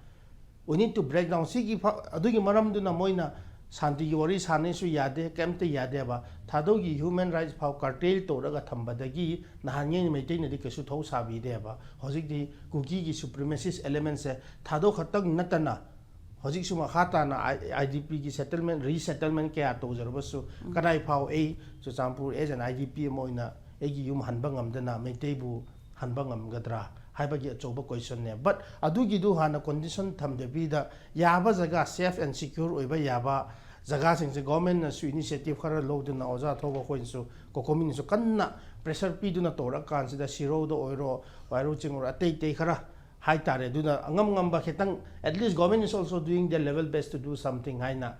We need to break down꯫ ꯁꯤꯒꯤ ꯐ-, ꯑꯗꯨꯒꯤ ꯃꯔꯝꯗꯨꯅ ꯃꯣꯏꯅ ꯁꯥꯟꯇꯤꯒꯤ ꯋꯥꯔꯤ ꯁꯥꯟꯅꯩꯁꯨ ꯌꯥꯗꯦ, ꯀꯩꯝꯇ ꯌꯥꯗꯦꯕ꯫ ꯊꯥꯗꯧꯒꯤ human rights ꯐꯥꯎ curtail ꯇꯧꯔꯒ ꯊꯝꯕꯗꯒꯤ ꯅꯍꯥꯟꯉꯩ ꯃꯩꯇꯩꯅꯗꯤ ꯀꯩꯁꯨ ꯊꯧ ꯁꯥꯕꯤꯗꯦꯕ꯫ ꯍꯧꯖꯤꯛꯇꯤ ꯀꯨꯀꯤꯒꯤ supremacist elementꯁꯦ ꯊꯥꯗꯧ ꯈꯛꯇꯪ ꯅꯠꯇꯅ ꯍꯧꯖꯤꯛꯁꯨ ꯃꯈꯥ ꯇꯥꯅ ꯑꯥꯏ-, IDPꯒꯤ settlement, resettlement ꯀꯌꯥ ꯇꯧꯖꯔꯕꯁꯨ, ꯀꯗꯥꯏ ꯐꯥꯎ ꯑꯩ ꯆꯨꯔꯆꯥꯟꯄꯨꯔ as an IDP ꯑꯃ ꯑꯣꯏꯅ ꯑꯩꯒꯤ ꯌꯨꯝ ꯍꯟꯕ ꯉꯝꯗꯅ ꯃꯩꯇꯩꯕꯨ ꯍꯟꯕ ꯉꯝꯒꯗ꯭ꯔꯥ ꯍꯥꯏꯕꯒꯤ ꯑꯆꯧꯕ ꯀꯣꯏꯁꯟꯅꯦ꯫ ꯕꯠ ꯑꯗꯨꯒꯤꯗꯨ ꯍꯥꯟꯅ ꯀꯣꯟꯗꯤꯁꯟ ꯊꯝꯗꯕꯤꯗ, ꯌꯥꯕ ꯖꯒꯥ, ꯁꯦꯐ ꯑꯦꯟ ꯁꯤꯀ꯭ꯌꯣꯔ ꯑꯣꯏꯕ ꯌꯥꯕ ꯖꯒꯥꯁꯤꯡꯁꯦ ꯒꯣꯔꯃꯦꯟꯅꯁꯨ ꯏꯅꯤꯁꯤꯌꯦꯇꯤꯞ ꯈꯔ ꯂꯧꯗꯨꯅ, ꯑꯣꯖꯥ ꯊꯧꯕ ꯑꯩꯈꯣꯏꯅꯁꯨ, ꯀꯣꯀꯣꯃꯤꯅꯁꯨ ꯀꯟꯅ ꯄ꯭ꯔꯦꯁꯔ ꯄꯤꯗꯨꯅ ꯇꯧꯔꯛꯑꯀꯥꯟꯁꯤꯗ, ꯁꯤꯔꯣꯗ ꯑꯣꯏꯔꯣ, ꯋꯥꯏꯔꯨ ꯆꯤꯡ ꯑꯣꯏꯔꯣ, ꯑꯇꯩ ꯑꯇꯩ ꯈꯔ ꯍꯥꯏꯇꯥꯔꯦ, ꯑꯗꯨꯅ ꯑꯉꯝ ꯉꯝꯕ ꯈꯤꯇꯪ, at least government is also doing their level best to do something ꯍꯥꯏꯅ,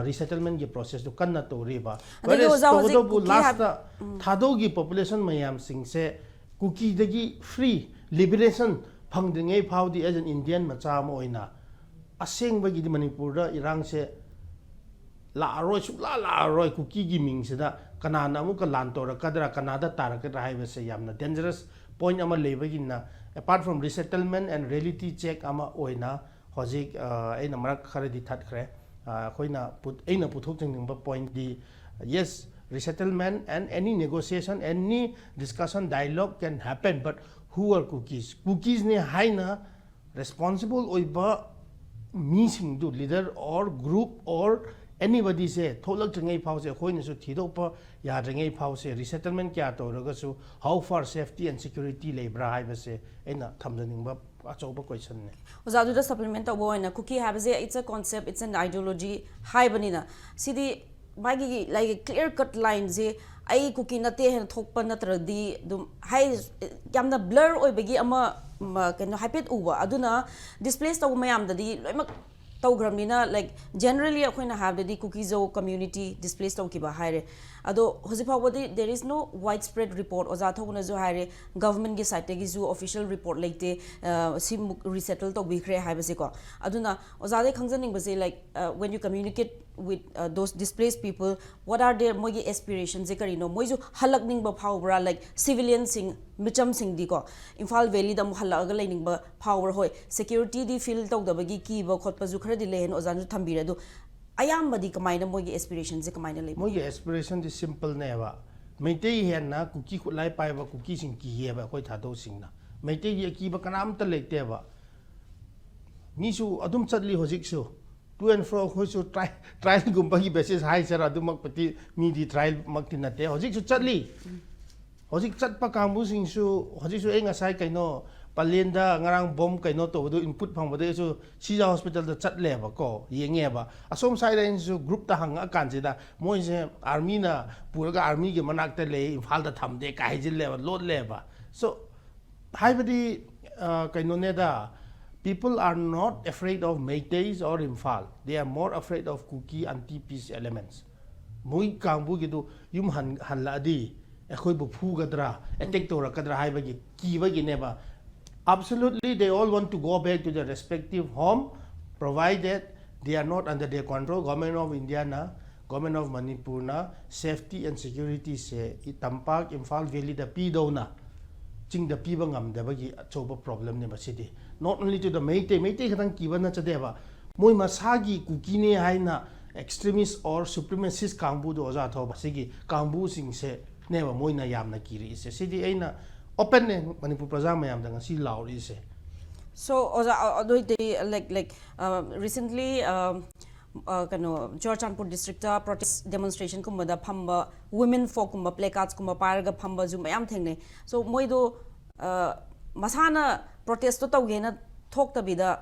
ꯔꯤꯁꯦꯇꯜꯃꯦꯟꯒꯤ ꯄ꯭ꯔꯣꯁꯦꯁꯇꯨ ꯀꯟꯅ ꯇꯧꯔꯤꯕ꯫ ꯑꯗꯒꯤ Whereas ꯑꯣꯖꯥ, ꯍꯧꯖꯤꯛ ꯇꯧꯕꯇꯕꯨ ꯀꯨꯀꯤ ꯍꯥꯏꯕ- ꯂꯥꯁꯇ ꯊꯥꯗꯧꯒꯤ ꯄꯣꯄꯨꯂꯦꯁꯟ ꯃꯌꯥꯝꯁꯤꯡꯁꯦ ꯀꯨꯀꯤꯗꯒꯤ ꯐ꯭ꯔꯤ ꯂꯤꯕꯔꯦꯁꯟ ꯐꯪꯗ꯭ꯔꯤꯉꯩ ꯐꯥꯎꯗꯤ, as an Indian ꯃꯆꯥ ꯑꯃ ꯑꯣꯏꯅ, ꯑꯁꯦꯡꯕꯒꯤꯗꯤ ꯃꯅꯤꯄꯨꯔꯗ ꯏꯔꯥꯡꯁꯦ ꯂꯥꯛꯑꯔꯣꯏ, ꯁꯨꯛꯂꯥ ꯂꯥꯛꯑꯔꯣꯏ, ꯀꯨꯀꯤꯒꯤ ꯃꯤꯡꯁꯤꯗ ꯀꯅꯥꯅ ꯑꯃꯨꯛꯀ ꯂꯥꯟ ꯇꯧꯔꯛꯀꯗ꯭ꯔꯥ, ꯀꯅꯥꯗ ꯇꯥꯔꯛꯀꯗ꯭ꯔꯥ ꯍꯥꯏꯕꯁꯦ ꯌꯥꯝꯅ ꯗꯦꯟꯖꯔꯁ ꯄꯣꯏꯟ ꯑꯃ ꯂꯩꯕꯒꯤꯅ, apart from resettlement and reality check ꯑꯃ ꯑꯣꯏꯅ ꯍꯧꯖꯤꯛ, ꯑ, ꯑꯩꯅ ꯃꯔꯛ ꯈꯔꯗꯤ ꯊꯠꯈ꯭ꯔꯦ꯫ ꯑ, ꯑꯩꯈꯣꯏꯅ ꯄꯨ-, ꯑꯩꯅ ꯄꯨꯊꯣꯛꯆꯅꯤꯡꯕ ꯄꯣꯏꯟꯗꯤ, yes, resettlement and any negotiation, any discussion, dialogue can happen, but who are Kukis? ꯀꯨꯀꯤꯁꯅꯦ ꯍꯥꯏꯅ ꯔꯦꯁꯄꯣꯟꯁꯤꯕꯜ ꯑꯣꯏꯕ ꯃꯤꯁꯤꯡꯗꯨ, leader or group or anybodyꯁꯦ ꯊꯣꯛꯂꯛꯇ꯭ꯔꯤꯉꯩ ꯐꯥꯎꯁꯦ ꯑꯩꯈꯣꯏꯅꯁꯨ ꯊꯤꯗꯣꯛꯄ ꯌꯥꯗ꯭ꯔꯤꯉꯩ ꯐꯥꯎꯁꯦ, ꯔꯤꯁꯦꯇꯜꯃꯦꯟ ꯀꯌꯥ ꯇꯧꯔꯒꯁꯨ how far safety and security ꯂꯩꯕ꯭ꯔꯥ ꯍꯥꯏꯕꯁꯦ ꯑꯩꯅ ꯊꯝꯖꯅꯤꯡꯕ ꯑꯆꯧꯕ ꯀꯣꯏꯁꯟꯅꯦ꯫ ꯑꯣꯖꯥ, ꯑꯗꯨꯗ ꯁꯄ꯭ꯂꯤꯃꯦꯟ ꯇꯧꯕ ꯑꯣꯏꯅ, ꯀꯨꯀꯤ ꯍꯥꯏꯕꯁꯦ it's a concept, it's an ideology ꯍꯥꯏꯕꯅꯤꯅ, ꯁꯤꯗꯤ ꯃꯥꯒꯤ, like, clear cut lineꯁꯦ, ꯑꯩ ꯀꯨꯀꯤ ꯅꯠꯇꯦ ꯍꯥꯏꯅ ꯊꯣꯛꯄ ꯅꯠꯇ꯭ꯔꯗꯤ ꯑꯗꯨꯝ ꯍꯥꯏ, ꯌꯥꯝꯅ ꯕ꯭ꯂꯔ ꯑꯣꯏꯕꯒꯤ ꯑꯃ, ꯃ, ꯀꯩꯅꯣ ꯍꯥꯏꯐꯦꯠ ꯎꯕ꯫ ꯑꯗꯨꯅ ꯗꯤꯁꯄ꯭ꯂꯦꯁ ꯇꯧꯕ ꯃꯌꯥꯝꯗꯗꯤ ꯂꯣꯏꯅꯃꯛ ꯇꯧꯈ꯭ꯔꯕꯅꯤꯅ, like, generally ꯑꯩꯈꯣꯏꯅ ꯍꯥꯏꯕꯗꯗꯤ ꯀꯨꯀꯤꯖꯧ ꯀꯝꯃ꯭ꯌꯨꯅꯤꯇꯤ ꯗꯤꯁꯄ꯭ꯂꯦꯁ ꯇꯧꯈꯤꯕ ꯍꯥꯏꯔꯦ꯫ ꯑꯗꯣ ꯍꯧꯖꯤꯛ ꯐꯥꯎꯕꯗꯤ there is no widespread report, ꯑꯣꯖꯥ ꯊꯧꯕꯅꯁꯨ ꯍꯥꯏꯔꯦ, ꯒꯚꯔꯟꯃꯦꯟꯠꯀꯤ ꯁꯥꯏꯠꯇꯒꯤꯁꯨ ꯑꯣꯐꯤꯁꯤꯌꯦꯜ ꯔꯤꯄꯣꯔꯠ ꯂꯩꯇꯦ, ꯑ, ꯁꯤꯃꯨꯛ ꯔꯤꯁꯦꯇꯜ ꯇꯧꯕꯤꯈ꯭ꯔꯦ ꯍꯥꯏꯕꯁꯦꯀꯣ꯫ ꯑꯗꯨꯅ ꯑꯣꯖꯥꯗꯩ ꯈꯪꯖꯅꯤꯡꯕꯁꯦ, like, uh, when you communicate with, uh, those displaced people, what are their, ꯃꯣꯏꯒꯤ ꯑꯦꯁꯄꯤꯔꯦꯁꯟꯁꯦ ꯀꯔꯤꯅꯣ? ꯃꯣꯏꯁꯨ ꯍꯜꯂꯛꯅꯤꯡꯕ ꯐꯥꯎꯕ꯭ꯔꯥ? Like, ꯁꯤꯚꯤꯂꯤꯌꯟꯁꯤꯡ, ꯃꯤꯆꯝꯁꯤꯡꯗꯤꯀꯣ, ꯏꯝꯐꯥꯜ ꯚꯦꯂꯤꯗ ꯑꯃꯨꯛ ꯍꯜꯂꯛꯑꯒ ꯂꯩꯅꯤꯡꯕ ꯐꯥꯎꯕ꯭ꯔꯥ? ꯍꯣꯏ, ꯁꯦꯀ꯭ꯌꯨꯔꯤꯇꯤꯗꯤ ꯐꯤꯜ ꯇꯧꯗꯕꯒꯤ ꯀꯤꯕ ꯈꯣꯠꯄꯁꯨ ꯈꯔꯗꯤ ꯂꯩ ꯍꯥꯏꯅ ꯑꯣꯖꯥꯅꯁꯨ ꯊꯝꯕꯤꯔꯦ꯫ ꯑꯗꯣ ꯑꯌꯥꯝꯕꯗꯤ ꯀꯃꯥꯏꯅ, ꯃꯣꯏꯒꯤ ꯑꯦꯁꯄꯤꯔꯦꯁꯟꯁꯦ ꯀꯃꯥꯏꯅ ꯂꯩꯕ? ꯃꯣꯏꯒꯤ ꯑꯦꯁꯄꯤꯔꯦꯁꯟꯗꯤ ꯁꯤꯝꯄꯜꯅꯦꯕ꯫ ꯃꯩꯇꯩ ꯍꯦꯟꯅ ꯀꯨꯀꯤ ꯈꯨꯠꯂꯥꯏ ꯄꯥꯏꯕ ꯀꯨꯀꯤꯁꯤꯡ ꯀꯤꯌꯦꯕ ꯑꯩꯈꯣꯏ ꯊꯥꯗꯧꯁꯤꯡꯅ꯫ ꯃꯩꯇꯩꯒꯤ ꯑꯀꯤꯕ ꯀꯅꯥꯝꯇ ꯂꯩꯇꯦꯕ꯫ ꯃꯤꯁꯨ ꯑꯗꯨꯝ ꯆꯠꯂꯤ ꯍꯧꯖꯤꯛꯁꯨ꯫ To and fro ꯑꯩꯈꯣꯏꯁꯨ ꯇ꯭ꯔꯥꯏ-, ꯇ꯭ꯔꯥꯏꯜꯒꯨꯝꯕꯒꯤ ꯕꯦꯁꯤꯁ ꯍꯥꯏꯁꯤꯔꯥ, ꯑꯗꯨꯃꯛꯄꯨꯗꯤ ꯃꯤꯗꯤ ꯇ꯭ꯔꯥꯏꯜꯃꯛꯇꯤ ꯅꯠꯇꯦ, ꯍꯧꯖꯤꯛꯁꯨ ꯆꯠꯂꯤ꯫ ꯍꯧꯖꯤꯛ ꯆꯠꯄ ꯀꯥꯡꯕꯨꯁꯤꯡꯁꯨ, ꯍꯧꯖꯤꯛꯁꯨ ꯑꯩ ꯉꯁꯥꯏ ꯀꯩꯅꯣ ꯄꯂꯦꯟꯗ ꯉꯔꯥꯡ ꯕꯣꯝ ꯀꯩꯅꯣ ꯇꯧꯕꯗꯨ ꯏꯟꯄꯨꯠ ꯐꯪꯕꯗꯒꯤ ꯑꯩꯁꯨ ꯁꯤꯖꯥ ꯍꯣꯁꯄꯤꯇꯥꯜꯗ ꯆꯠꯂꯦꯕꯀꯣ, ꯌꯦꯡꯉꯦꯕ꯫ ꯑꯁꯣꯝ ꯁꯥꯏꯗ ꯑꯩꯅꯁꯨ ꯒ꯭ꯔꯨꯞꯇ ꯍꯪꯉꯛꯑꯀꯥꯟꯁꯤꯗ ꯃꯣꯏꯁꯦ ꯑꯥꯔꯃꯤꯅ ꯄꯨꯔꯒ ꯑꯥꯔꯃꯤꯒꯤ ꯃꯅꯥꯛꯇ ꯂꯩ, ꯏꯝꯐꯥꯜꯗ ꯊꯝꯗꯦ ꯀꯥꯏ ꯍꯥꯏꯖꯤꯜꯂꯦꯕ, ꯂꯣꯠꯂꯦꯕ꯫ ꯁꯣ ꯍꯥꯏꯕꯗꯤ ꯑ, ꯀꯩꯅꯣꯅꯦꯗ, people are not afraid of Meiteis or Imphal, they are more afraid of Kuki anti-peace elements. ꯃꯣꯏ ꯀꯥꯡꯕꯨꯒꯤꯗꯨ ꯌꯨꯝ ꯍꯟ ꯍꯜꯂꯛꯑꯗꯤ ꯑꯩꯈꯣꯏꯕꯨ ꯐꯨꯒꯗ꯭ꯔꯥ, ꯑꯦꯇꯦꯛ ꯇꯧꯔꯛꯀꯗ꯭ꯔꯥ ꯍꯥꯏꯕꯒꯤ ꯀꯤꯕꯒꯤꯅꯦꯕ꯫ Absolutely, they all want to go back to their respective home, provided they are not under their control. Government of Indiaꯅ, Government of Manipurꯅ safety and securityꯁꯦ ꯇꯝꯄꯥꯛ, ꯏꯝꯐꯥꯜ ꯚꯦꯂꯤꯗ ꯄꯤꯗꯧꯅ ꯆꯤꯡꯗ ꯄꯤꯕ ꯉꯝꯗꯕꯒꯤ ꯑꯆꯧꯕ problemꯅꯦ ꯃꯁꯤꯗꯤ꯫ Not only to the Meitei, Meitei ꯈꯛꯇꯪ ꯀꯤꯕ ꯅꯠꯆꯗꯦꯕ, ꯃꯣꯏ ꯃꯁꯥꯒꯤ ꯀꯨꯀꯤꯅꯦ ꯍꯥꯏꯅ extremist or supremacist ꯀꯥꯡꯕꯨꯗꯣ, ꯑꯣꯖꯥ ꯊꯧꯕ, ꯁꯤꯒꯤ ꯀꯥꯡꯕꯨꯁꯤꯡꯁꯦꯅꯦꯕ ꯃꯣꯏꯅ ꯌꯥꯝꯅ ꯀꯤꯔꯛꯏꯁꯦ꯫ ꯁꯤꯗꯤ ꯑꯩꯅ openꯅꯦ ꯃꯅꯤꯄꯨꯔ ꯄ꯭ꯔꯖꯥ ꯃꯌꯥꯝꯗ ꯉꯁꯤ ꯂꯥꯎꯔꯛꯏꯁꯦ꯫ So ꯑꯣꯖꯥ, ꯑ, ꯑꯗꯨ ꯑꯣꯏꯗꯤ, like, like, uh, recently, uh, uh, ꯀꯩꯅꯣ, ꯆꯨꯔꯆꯥꯟꯄꯨꯔ districtꯇ protest demonstrationꯀꯨꯝꯕꯗ ꯐꯝꯕ women folkꯀꯨꯝꯕ, placardsꯀꯨꯝꯕ ꯄꯥꯏꯔꯒ ꯐꯝꯕꯁꯨ ꯃꯌꯥꯝ ꯊꯦꯡꯅꯩ꯫ So ꯃꯣꯏꯗꯣ, uh, ꯃꯁꯥꯅ protestꯇꯣ ꯇꯧꯒꯦꯅ ꯊꯣꯛꯇꯕꯤꯗ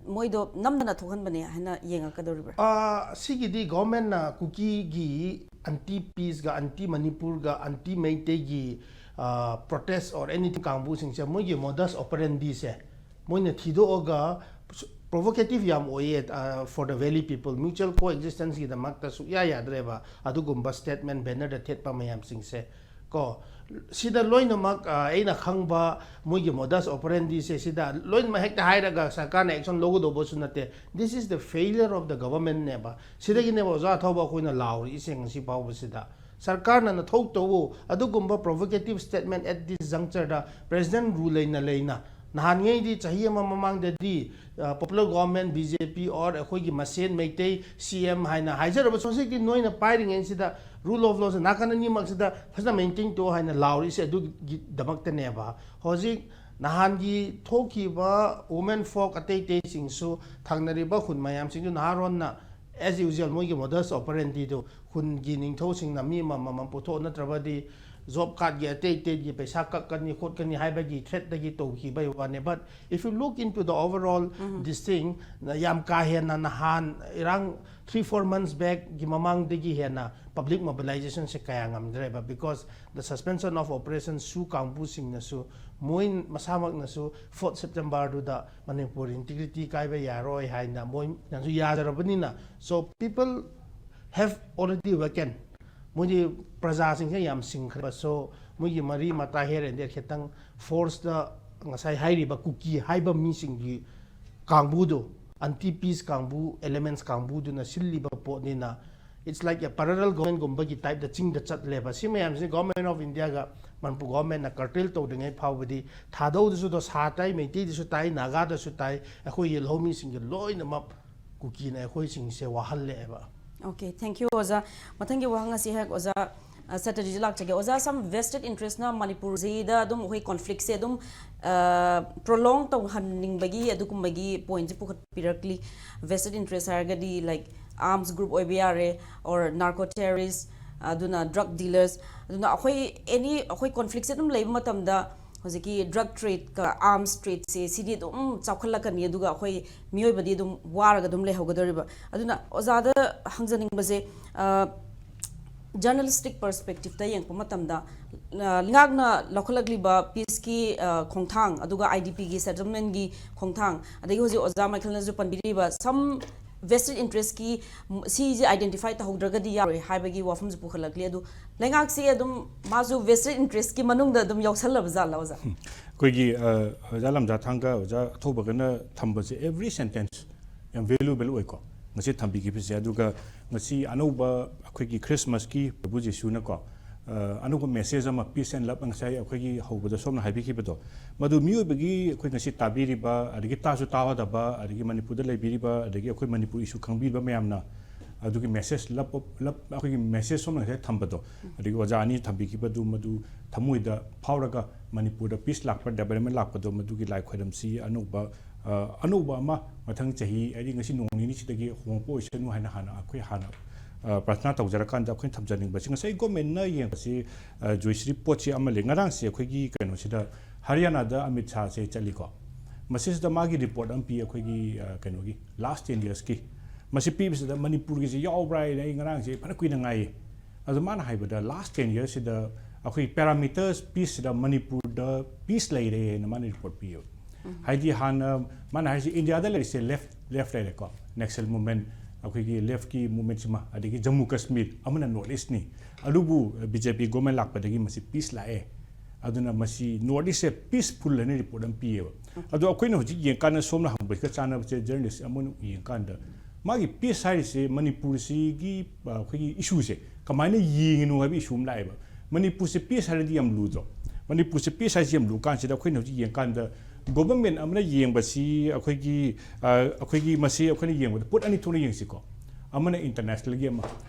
ꯃꯣꯏꯗꯣ ꯅꯝꯗꯅ ꯊꯣꯛꯍꯟꯕꯅꯦ ꯍꯥꯏꯅ ꯌꯦꯡꯉꯛꯀꯗꯧꯔꯤꯕ꯭ꯔꯥ? ꯑ, ꯁꯤꯒꯤꯗꯤ governmentꯅ ꯀꯨꯀꯤꯒꯤ anti peaceꯒ, anti ꯃꯅꯤꯄꯨꯔꯒ, anti ꯃꯩꯇꯩꯒꯤ, ꯑ, protest or anything ꯀꯥꯡꯕꯨꯁꯤꯡꯁꯦ, ꯃꯣꯏꯒꯤ modus operandiꯁꯦ ꯃꯣꯏꯅ ꯊꯤꯗꯣꯛꯑꯒ, provocative ꯌꯥꯝ ꯑꯣꯏꯌꯦ, ꯑ, for the valley people, mutual coexistenceꯒꯤꯗꯃꯛꯇ ꯁꯨꯛꯌꯥ ꯌꯥꯗ꯭ꯔꯦꯕ ꯑꯗꯨꯒꯨꯝꯕ statement bannerꯗ ꯊꯦꯠꯄ ꯃꯌꯥꯝꯁꯤꯡꯁꯦ꯫ ꯀꯣ, ꯁꯤꯗ ꯂꯣꯏꯅꯃꯛ, ꯑ, ꯑꯩꯅ ꯈꯪꯕ ꯃꯣꯏꯒꯤ modus operandiꯁꯦ ꯁꯤꯗ ꯂꯣꯏꯅꯃꯛ ꯍꯦꯛꯇ ꯍꯥꯏꯔꯒ ꯁꯔꯀꯥꯔꯅ action ꯂꯧꯒꯗꯧꯕꯁꯨ ꯅꯠꯇꯦ꯫ This is the failure of the governmentꯅꯦꯕ꯫ ꯁꯤꯗꯒꯤꯅꯦꯕ ꯑꯣꯖꯥ ꯊꯧꯕ ꯑꯩꯈꯣꯏꯅ ꯂꯥꯎꯔꯛꯏꯁꯦ ꯉꯁꯤ ꯐꯥꯎꯕꯁꯤꯗ꯫ ꯁꯔꯀꯥꯔꯅ ꯅꯊꯧ ꯇꯧꯋꯣ, ꯑꯗꯨꯒꯨꯝꯕ provocative statement at this junctureꯗ President rule ꯂꯩꯅ ꯂꯩꯅ, ꯅꯍꯥꯟꯉꯩꯗꯤ ꯆꯍꯤ ꯑꯃ ꯃꯃꯥꯡꯗꯗꯤ, ꯑ, popular government, B J P or ꯑꯩꯈꯣꯏꯒꯤ ꯃꯁꯦꯟ ꯃꯩꯇꯩ C M ꯍꯥꯏꯅ ꯍꯥꯏꯖꯔꯕꯁꯨ, ꯍꯧꯖꯤꯛꯇꯤ ꯅꯣꯏꯅ ꯄꯥꯏꯔꯤꯉꯩꯁꯤꯗ rule of lawꯁꯦ ꯅꯥꯀꯟ ꯑꯅꯤꯃꯛꯁꯤꯗ ꯐꯖꯅ maintain ꯇꯧ ꯍꯥꯏꯅ ꯂꯥꯎꯔꯤꯁꯦ ꯑꯗꯨꯒꯤꯗꯃꯛꯇꯅꯦꯕ꯫ ꯍꯧꯖꯤꯛ ꯅꯍꯥꯟꯒꯤ ꯊꯣꯛꯈꯤꯕ women folk ꯑꯇꯩ ꯑꯇꯩꯁꯤꯡꯁꯨ, ꯊꯪꯅꯔꯤꯕ ꯈꯨꯟ ꯃꯌꯥꯝꯁꯤꯡꯁꯨ ꯅꯍꯥꯔꯣꯟꯅ as usual ꯃꯣꯏꯒꯤ modus operandiꯗꯨ ꯈꯨꯟꯒꯤ ꯅꯤꯡꯊꯧꯁꯤꯡꯅ ꯃꯤ ꯑꯃꯃꯝ ꯄꯨꯊꯣꯛ ꯅꯠꯇ꯭ꯔꯕꯗꯤ ꯖꯣꯕ ꯀꯥꯔꯗꯀꯤ ꯑꯇꯩ ꯑꯇꯩꯒꯤ ꯄꯩꯁꯥ ꯀꯛꯀꯅꯤ ꯈꯣꯠꯀꯅꯤ ꯍꯥꯏꯕꯒꯤ ꯊ꯭ꯔꯦꯠꯇꯒꯤ ꯇꯧꯈꯤꯕꯒꯤ ꯋꯥꯅꯦ꯫ But if you look into the overall this thing, ꯌꯥꯝ ꯀꯥ ꯍꯦꯟꯅ ꯅꯍꯥꯟ ꯏꯔꯥꯡ three four months backꯀꯤ ꯃꯃꯥꯡꯗꯒꯤ ꯍꯦꯟꯅ ꯄꯕ꯭ꯂꯤꯛ ꯃꯣꯕꯤꯂꯥꯏꯖꯦꯁꯟꯁꯦ ꯀꯌꯥ ꯉꯝꯗ꯭ꯔꯦꯕ, because the suspension of operation ꯁꯨ ꯀꯥꯡꯕꯨꯁꯤꯡꯅꯁꯨ, ꯃꯣꯏ ꯃꯁꯥꯃꯛꯅꯁꯨ fourth Septemberꯗꯨꯗ ꯃꯅꯤꯄꯨꯔ ꯏꯟꯇꯤꯒ꯭ꯔꯤꯇꯤ ꯀꯥꯏꯕ ꯌꯥꯔꯣꯏ ꯍꯥꯏꯅ ꯃꯣꯏꯅꯁꯨ ꯌꯥꯖꯔꯕꯅꯤꯅ, so people have already awakened꯫ ꯃꯣꯏꯗꯤ ꯄ꯭ꯔꯖꯥꯁꯤꯡꯁꯦ ꯌꯥꯝ ꯁꯤꯡꯈ꯭ꯔꯦꯕ꯫ So ꯃꯣꯏꯒꯤ ꯃꯔꯤ ꯃꯇꯥ here and there ꯈꯤꯇꯪ ꯐꯣꯔꯁꯇ ꯉꯁꯥꯏ ꯍꯥꯏꯔꯤꯕ ꯀꯨꯀꯤ ꯍꯥꯏꯕ ꯃꯤꯁꯤꯡꯒꯤ ꯀꯥꯡꯕꯨꯗꯨ, ꯑꯦꯟꯇꯤ ꯄꯤꯁ ꯀꯥꯡꯕꯨ, elements ꯀꯥꯡꯕꯨꯗꯨꯅ ꯁꯤꯜꯂꯤꯕ ꯄꯣꯠꯅꯤꯅ, it's like a parallel governmentꯒꯨꯝꯕꯒꯤ ꯇꯥꯏꯞꯇ ꯆꯤꯡꯗ ꯆꯠꯂꯦꯕ꯫ ꯁꯤ ꯃꯌꯥꯝꯁꯤ Government of Indiaꯒ ꯃꯅꯤꯄꯨꯔ ꯒꯣꯚꯔꯟꯃꯦꯟꯠꯅ curtail ꯇꯧꯗ꯭ꯔꯤꯉꯩ ꯐꯥꯎꯕꯗꯤ ꯊꯥꯗꯧꯗꯁꯨ ꯗꯣ ꯁꯥ ꯇꯥꯏ, ꯃꯩꯇꯩꯗꯁꯨ ꯇꯥꯏ, ꯅꯥꯒꯥꯗꯁꯨ ꯇꯥꯏ, ꯑꯩꯈꯣꯏꯒꯤ ꯂꯧꯃꯤꯁꯤꯡꯒꯤ ꯂꯣꯏꯅꯃꯛ ꯀꯨꯀꯤꯅ ꯑꯩꯈꯣꯏꯁꯤꯡꯁꯦ ꯋꯥꯍꯜꯂꯛꯑꯦꯕ꯫ Okay, thank you ꯑꯣꯖꯥ꯫ ꯃꯊꯪꯒꯤ ꯋꯥꯍꯪ ꯑꯁꯤ ꯍꯦꯛ ꯑꯣꯖꯥ, ꯑ, ꯁꯇꯔꯖꯤꯠ ꯂꯥꯛꯆꯒꯦ꯫ ꯑꯣꯖꯥ, some vested interestꯅ ꯃꯅꯤꯄꯨꯔꯁꯤꯗ ꯑꯗꯨꯝ ꯑꯩꯈꯣꯏ conflictꯁꯦ ꯑꯗꯨꯝ, ꯑ, prolong ꯇꯧꯍꯟꯅꯤꯡꯕꯒꯤ ꯑꯗꯨꯒꯨꯝꯕꯒꯤ pointꯁꯦ ꯄꯨꯈꯠꯄꯤꯔꯛꯂꯤ꯫ Vested interest ꯍꯥꯏꯔꯒꯗꯤ like arms group ꯑꯣꯏꯕ ꯌꯥꯔꯦ, or narco terrorist, ꯑꯗꯨꯅ drug dealers, ꯑꯗꯨꯅ ꯑꯩꯈꯣꯏ any ꯑꯩꯈꯣꯏ conflictꯁꯦ ꯑꯗꯨꯝ ꯂꯩꯕ ꯃꯇꯝꯗ ꯍꯧꯖꯤꯛꯀꯤ drug tradeꯀ arms tradeꯁꯦ ꯁꯤꯗꯤ ꯑꯗꯨꯝ ꯆꯥꯎꯈꯠꯂꯛꯀꯅꯤ, ꯑꯗꯨꯒ ꯑꯩꯈꯣꯏ ꯃꯤꯑꯣꯏꯕꯗꯤ ꯑꯗꯨꯝ ꯋꯥꯔꯒ ꯑꯗꯨꯝ ꯂꯩꯍꯧꯒꯗꯧꯔꯤꯕ꯫ ꯑꯗꯨꯅ ꯑꯣꯖꯥꯗ ꯍꯪꯖꯅꯤꯡꯕꯁꯦ, ꯑ, journalistic perspectiveꯇ ꯌꯦꯡꯉꯛꯄ ꯃꯇꯝꯗ, ꯑ, ꯂꯩꯉꯥꯛꯅ ꯂꯧꯈꯠꯂꯛꯂꯤꯕ peaceꯀꯤ, ꯑ, ꯈꯣꯡꯊꯥꯡ, ꯑꯗꯨꯒ IDPꯒꯤ settlementꯀꯤ ꯈꯣꯡꯊꯥꯡ, ꯑꯗꯒꯤ ꯍꯧꯖꯤꯛ ꯑꯣꯖꯥ ꯃꯥꯏꯀꯦꯜꯅꯁꯨ ꯄꯟꯕꯤꯔꯤꯕ some vested interestꯀꯤ ꯁꯤꯁꯦ identify ꯇꯧꯍꯧꯗ꯭ꯔꯒꯗꯤ ꯌꯥꯔꯣꯏ ꯍꯥꯏꯕꯒꯤ ꯋꯥꯐꯝꯁꯨ ꯄꯨꯈꯠꯂꯛꯂꯤ꯫ ꯑꯗꯨ ꯂꯩꯉꯥꯛꯁꯤ ꯑꯗꯨꯝ ꯃꯥꯁꯨ vested interestꯀꯤ ꯃꯅꯨꯡꯗ ꯑꯗꯨꯝ ꯌꯥꯎꯁꯜꯂꯕ ꯖꯥꯠꯂ ꯑꯣꯖꯥ? ꯑꯩꯈꯣꯏꯒꯤ, ꯑ, ꯑꯣꯖꯥ ꯂꯝꯖꯥ ꯊꯥꯡꯒ, ꯑꯣꯖꯥ ꯑꯊꯧꯕꯒꯅ ꯊꯝꯕꯁꯦ every sentence ꯌꯥꯝ valuable ꯑꯣꯏꯀꯣ, ꯉꯁꯤ ꯊꯝꯕꯤꯈꯤꯕꯁꯦ꯫ ꯑꯗꯨꯒ ꯉꯁꯤ ꯑꯅꯧꯕ ꯑꯩꯈꯣꯏꯒꯤ Christmasꯀꯤ ꯄ꯭ꯔꯚꯨ ꯖꯤꯁꯨꯅꯀꯣ, ꯑ, ꯑꯅꯧꯕ message ꯑꯃ, peace and love, ꯉꯁꯥꯏ ꯑꯩꯈꯣꯏꯒꯤ ꯍꯧꯕꯗ ꯁꯣꯝꯅ ꯍꯥꯏꯕꯤꯈꯤꯕꯗꯣ, ꯃꯗꯨ ꯃꯤꯑꯣꯏꯕꯒꯤ ꯑꯩꯈꯣꯏ ꯉꯁꯤ ꯇꯥꯕꯤꯔꯤꯕ, ꯑꯗꯒꯤ ꯇꯥꯁꯨ ꯇꯥꯗꯕ, ꯑꯗꯒꯤ ꯃꯅꯤꯄꯨꯔꯗ ꯂꯩꯕꯤꯔꯤꯕ, ꯑꯗꯒꯤ ꯑꯩꯈꯣꯏ ꯃꯅꯤꯄꯨꯔ issue ꯈꯪꯕꯤꯕ ꯃꯌꯥꯝꯅ ꯑꯗꯨꯒꯤ message, love of, love, ꯑꯩꯈꯣꯏꯒꯤ message ꯁꯣꯝꯅ ꯉꯁꯥꯏ ꯊꯝꯕꯗꯣ, ꯑꯗꯒꯤ ꯑꯣꯖꯥ ꯑꯅꯤ ꯊꯝꯕꯤꯈꯤꯕꯗꯨ, ꯃꯗꯨ ꯊꯃꯣꯏꯗ ꯐꯥꯎꯔꯒ ꯃꯅꯤꯄꯨꯔꯗ peace ꯂꯥꯛꯄ, development ꯂꯥꯛꯄꯗꯣ, ꯃꯗꯨꯒꯤ ꯂꯥꯏ ꯈꯣꯏꯔꯝꯁꯤ꯫ ꯑꯅꯧꯕ, ꯑ, ꯑꯅꯧꯕ ꯑꯃ ꯃꯊꯪ ꯆꯍꯤ, ꯍꯥꯏꯗꯤ ꯉꯁꯤ ꯅꯣꯡ ꯅꯤꯅꯤꯁꯤꯗꯒꯤ ꯍꯣꯡꯉꯛꯄ ꯑꯣꯏꯁꯅꯨ ꯍꯥꯏꯅ ꯍꯥꯟꯅ ꯑꯩꯈꯣꯏ ꯍꯥꯟꯅ ꯄ꯭ꯔꯊꯅꯥ ꯇꯧꯖꯔꯀꯥꯟꯗ ꯑꯩꯈꯣꯏꯅ ꯊꯝꯖꯅꯤꯡꯕꯁꯤ, ꯉꯁꯥꯏ ꯒꯣꯔꯃꯦꯟꯅ ꯌꯦꯡꯕꯁꯤ, ꯖꯣꯏꯁ꯭ꯔꯤ ꯄꯣꯠꯁꯤ ꯑꯃ ꯂꯩ꯫ ꯉꯔꯥꯡꯁꯦ ꯑꯩꯈꯣꯏꯒꯤ ꯀꯩꯅꯣꯁꯤꯗ, ꯍꯔꯤꯌꯥꯅꯥꯗ ꯑꯃꯤꯠ ꯁꯥꯍꯁꯦ ꯆꯠꯂꯤꯀꯣ꯫ ꯃꯁꯤꯁꯤꯗ ꯃꯥꯒꯤ ꯔꯤꯄꯣꯔꯠ ꯑꯃ ꯄꯤ ꯑꯩꯈꯣꯏꯒꯤ, ꯀꯩꯅꯣꯒꯤ ꯂꯥꯁ ꯇꯦꯟ ꯌꯔꯁꯀꯤ꯫ ꯃꯁꯤ ꯄꯤꯕꯁꯤꯗ ꯃꯅꯤꯄꯨꯔꯒꯤꯁꯤ ꯌꯥꯎꯕ꯭ꯔꯥ ꯍꯥꯏꯅ ꯑꯩ ꯉꯔꯥꯡꯁꯦ ꯐꯅ ꯀꯨꯏꯅ ꯉꯥꯏꯌꯦ꯫ ꯑꯗꯣ ꯃꯥꯅ ꯍꯥꯏꯕꯗ, ꯂꯥꯁ ꯇꯦꯟ ꯌꯔꯁꯁꯤꯗ ꯑꯩꯈꯣꯏ ꯄꯦꯔꯥꯃꯤꯇꯔꯁ ꯄꯤꯁꯁꯤꯗ ꯃꯅꯤꯄꯨꯔꯗ ꯄꯤꯁ ꯂꯩꯔꯦ ꯍꯥꯏꯅ ꯃꯥꯅ ꯔꯤꯄꯣꯔꯠ ꯄꯤꯌꯦꯕ꯫ ꯍꯥꯏꯗꯤ ꯍꯥꯟꯅ ꯃꯥꯅ ꯍꯥꯏꯔꯤꯁꯦ ꯏꯟꯗꯤꯌꯥꯗ ꯂꯩꯔꯤꯁꯦ ꯂꯦꯐ, ꯂꯦꯐ ꯂꯩꯔꯦꯀꯣ, ꯅꯦꯛꯁꯦꯜ ꯃꯨꯚꯃꯦꯟ, ꯑꯩꯈꯣꯏꯒꯤ ꯂꯦꯐꯀꯤ ꯃꯨꯚꯃꯦꯟꯁꯤꯃ, ꯑꯗꯒꯤ ꯖꯝꯃꯨ ꯀꯁꯃꯤꯔ, ꯑꯃꯅ ꯅꯣꯔꯠ ꯏꯁ꯭ꯠꯅꯤ꯫ ꯑꯗꯨꯕꯨ ꯕꯤ ꯖꯦ ꯄꯤ ꯒꯣꯔꯃꯦꯟ ꯂꯥꯛꯄꯗꯒꯤ ꯃꯁꯤ ꯄꯤꯁ ꯂꯥꯛꯑꯦ꯫ ꯑꯗꯨꯅ ꯃꯁꯤ ꯅꯣꯔꯠ ꯏꯁ꯭ꯠꯁꯦ ꯄꯤꯁꯐꯨꯜ ꯍꯥꯏꯅ ꯔꯤꯄꯣꯔꯠ ꯑꯃ ꯄꯤꯌꯦꯕ꯫ ꯑꯗꯣ ꯑꯩꯈꯣꯏꯅ ꯍꯧꯖꯤꯛ ꯌꯦꯡꯀꯥꯟꯗ, ꯁꯣꯝꯅ ꯍꯪꯕꯁꯤꯒ ꯆꯥꯟꯅꯕꯁꯦ, ꯖꯔꯅꯦꯂꯤꯁ ꯑꯃꯅ ꯌꯦꯡꯀꯥꯟꯗ, ꯃꯥꯒꯤ ꯄꯤꯁ ꯍꯥꯏꯔꯤꯁꯦ ꯃꯅꯤꯄꯨꯔꯁꯤꯒꯤ, ꯑ, ꯑꯩꯈꯣꯏꯒꯤ ꯏꯁꯨꯁꯦ ꯀꯃꯥꯏꯅ ꯌꯦꯡꯉꯤꯅꯣ ꯍꯥꯏꯕ ꯏꯁꯨ ꯑꯃ ꯂꯥꯛꯑꯦꯕ꯫ ꯃꯅꯤꯄꯨꯔꯁꯦ ꯄꯤꯁ ꯍꯥꯏꯔꯗꯤ ꯌꯥꯝ ꯂꯨꯗ꯭ꯔꯣ? ꯃꯅꯤꯄꯨꯔꯁꯦ ꯄꯤꯁ ꯍꯥꯏꯁꯦ ꯌꯥꯝ ꯂꯨꯀꯥꯟꯁꯤꯗ, ꯑꯩꯈꯣꯏꯅ ꯍꯧꯖꯤꯛ ꯌꯦꯡꯀꯥꯟꯗ ꯒꯣꯚꯔꯟꯃꯦꯟ ꯑꯃꯅ ꯌꯦꯡꯕꯁꯤ, ꯑꯩꯈꯣꯏꯒꯤ, ꯑ, ꯑꯩꯈꯣꯏꯒꯤ ꯃꯁꯤ ꯑꯩꯈꯣꯏꯅ ꯌꯦꯡꯕꯗ ꯄꯣꯠ ꯑꯅꯤ ꯊꯣꯛꯅ ꯌꯦꯡꯁꯤꯀꯣ꯫ ꯑꯃꯅ ꯏꯟꯇꯔꯅꯦꯁꯅꯦꯜꯒꯤ ꯑꯃ꯫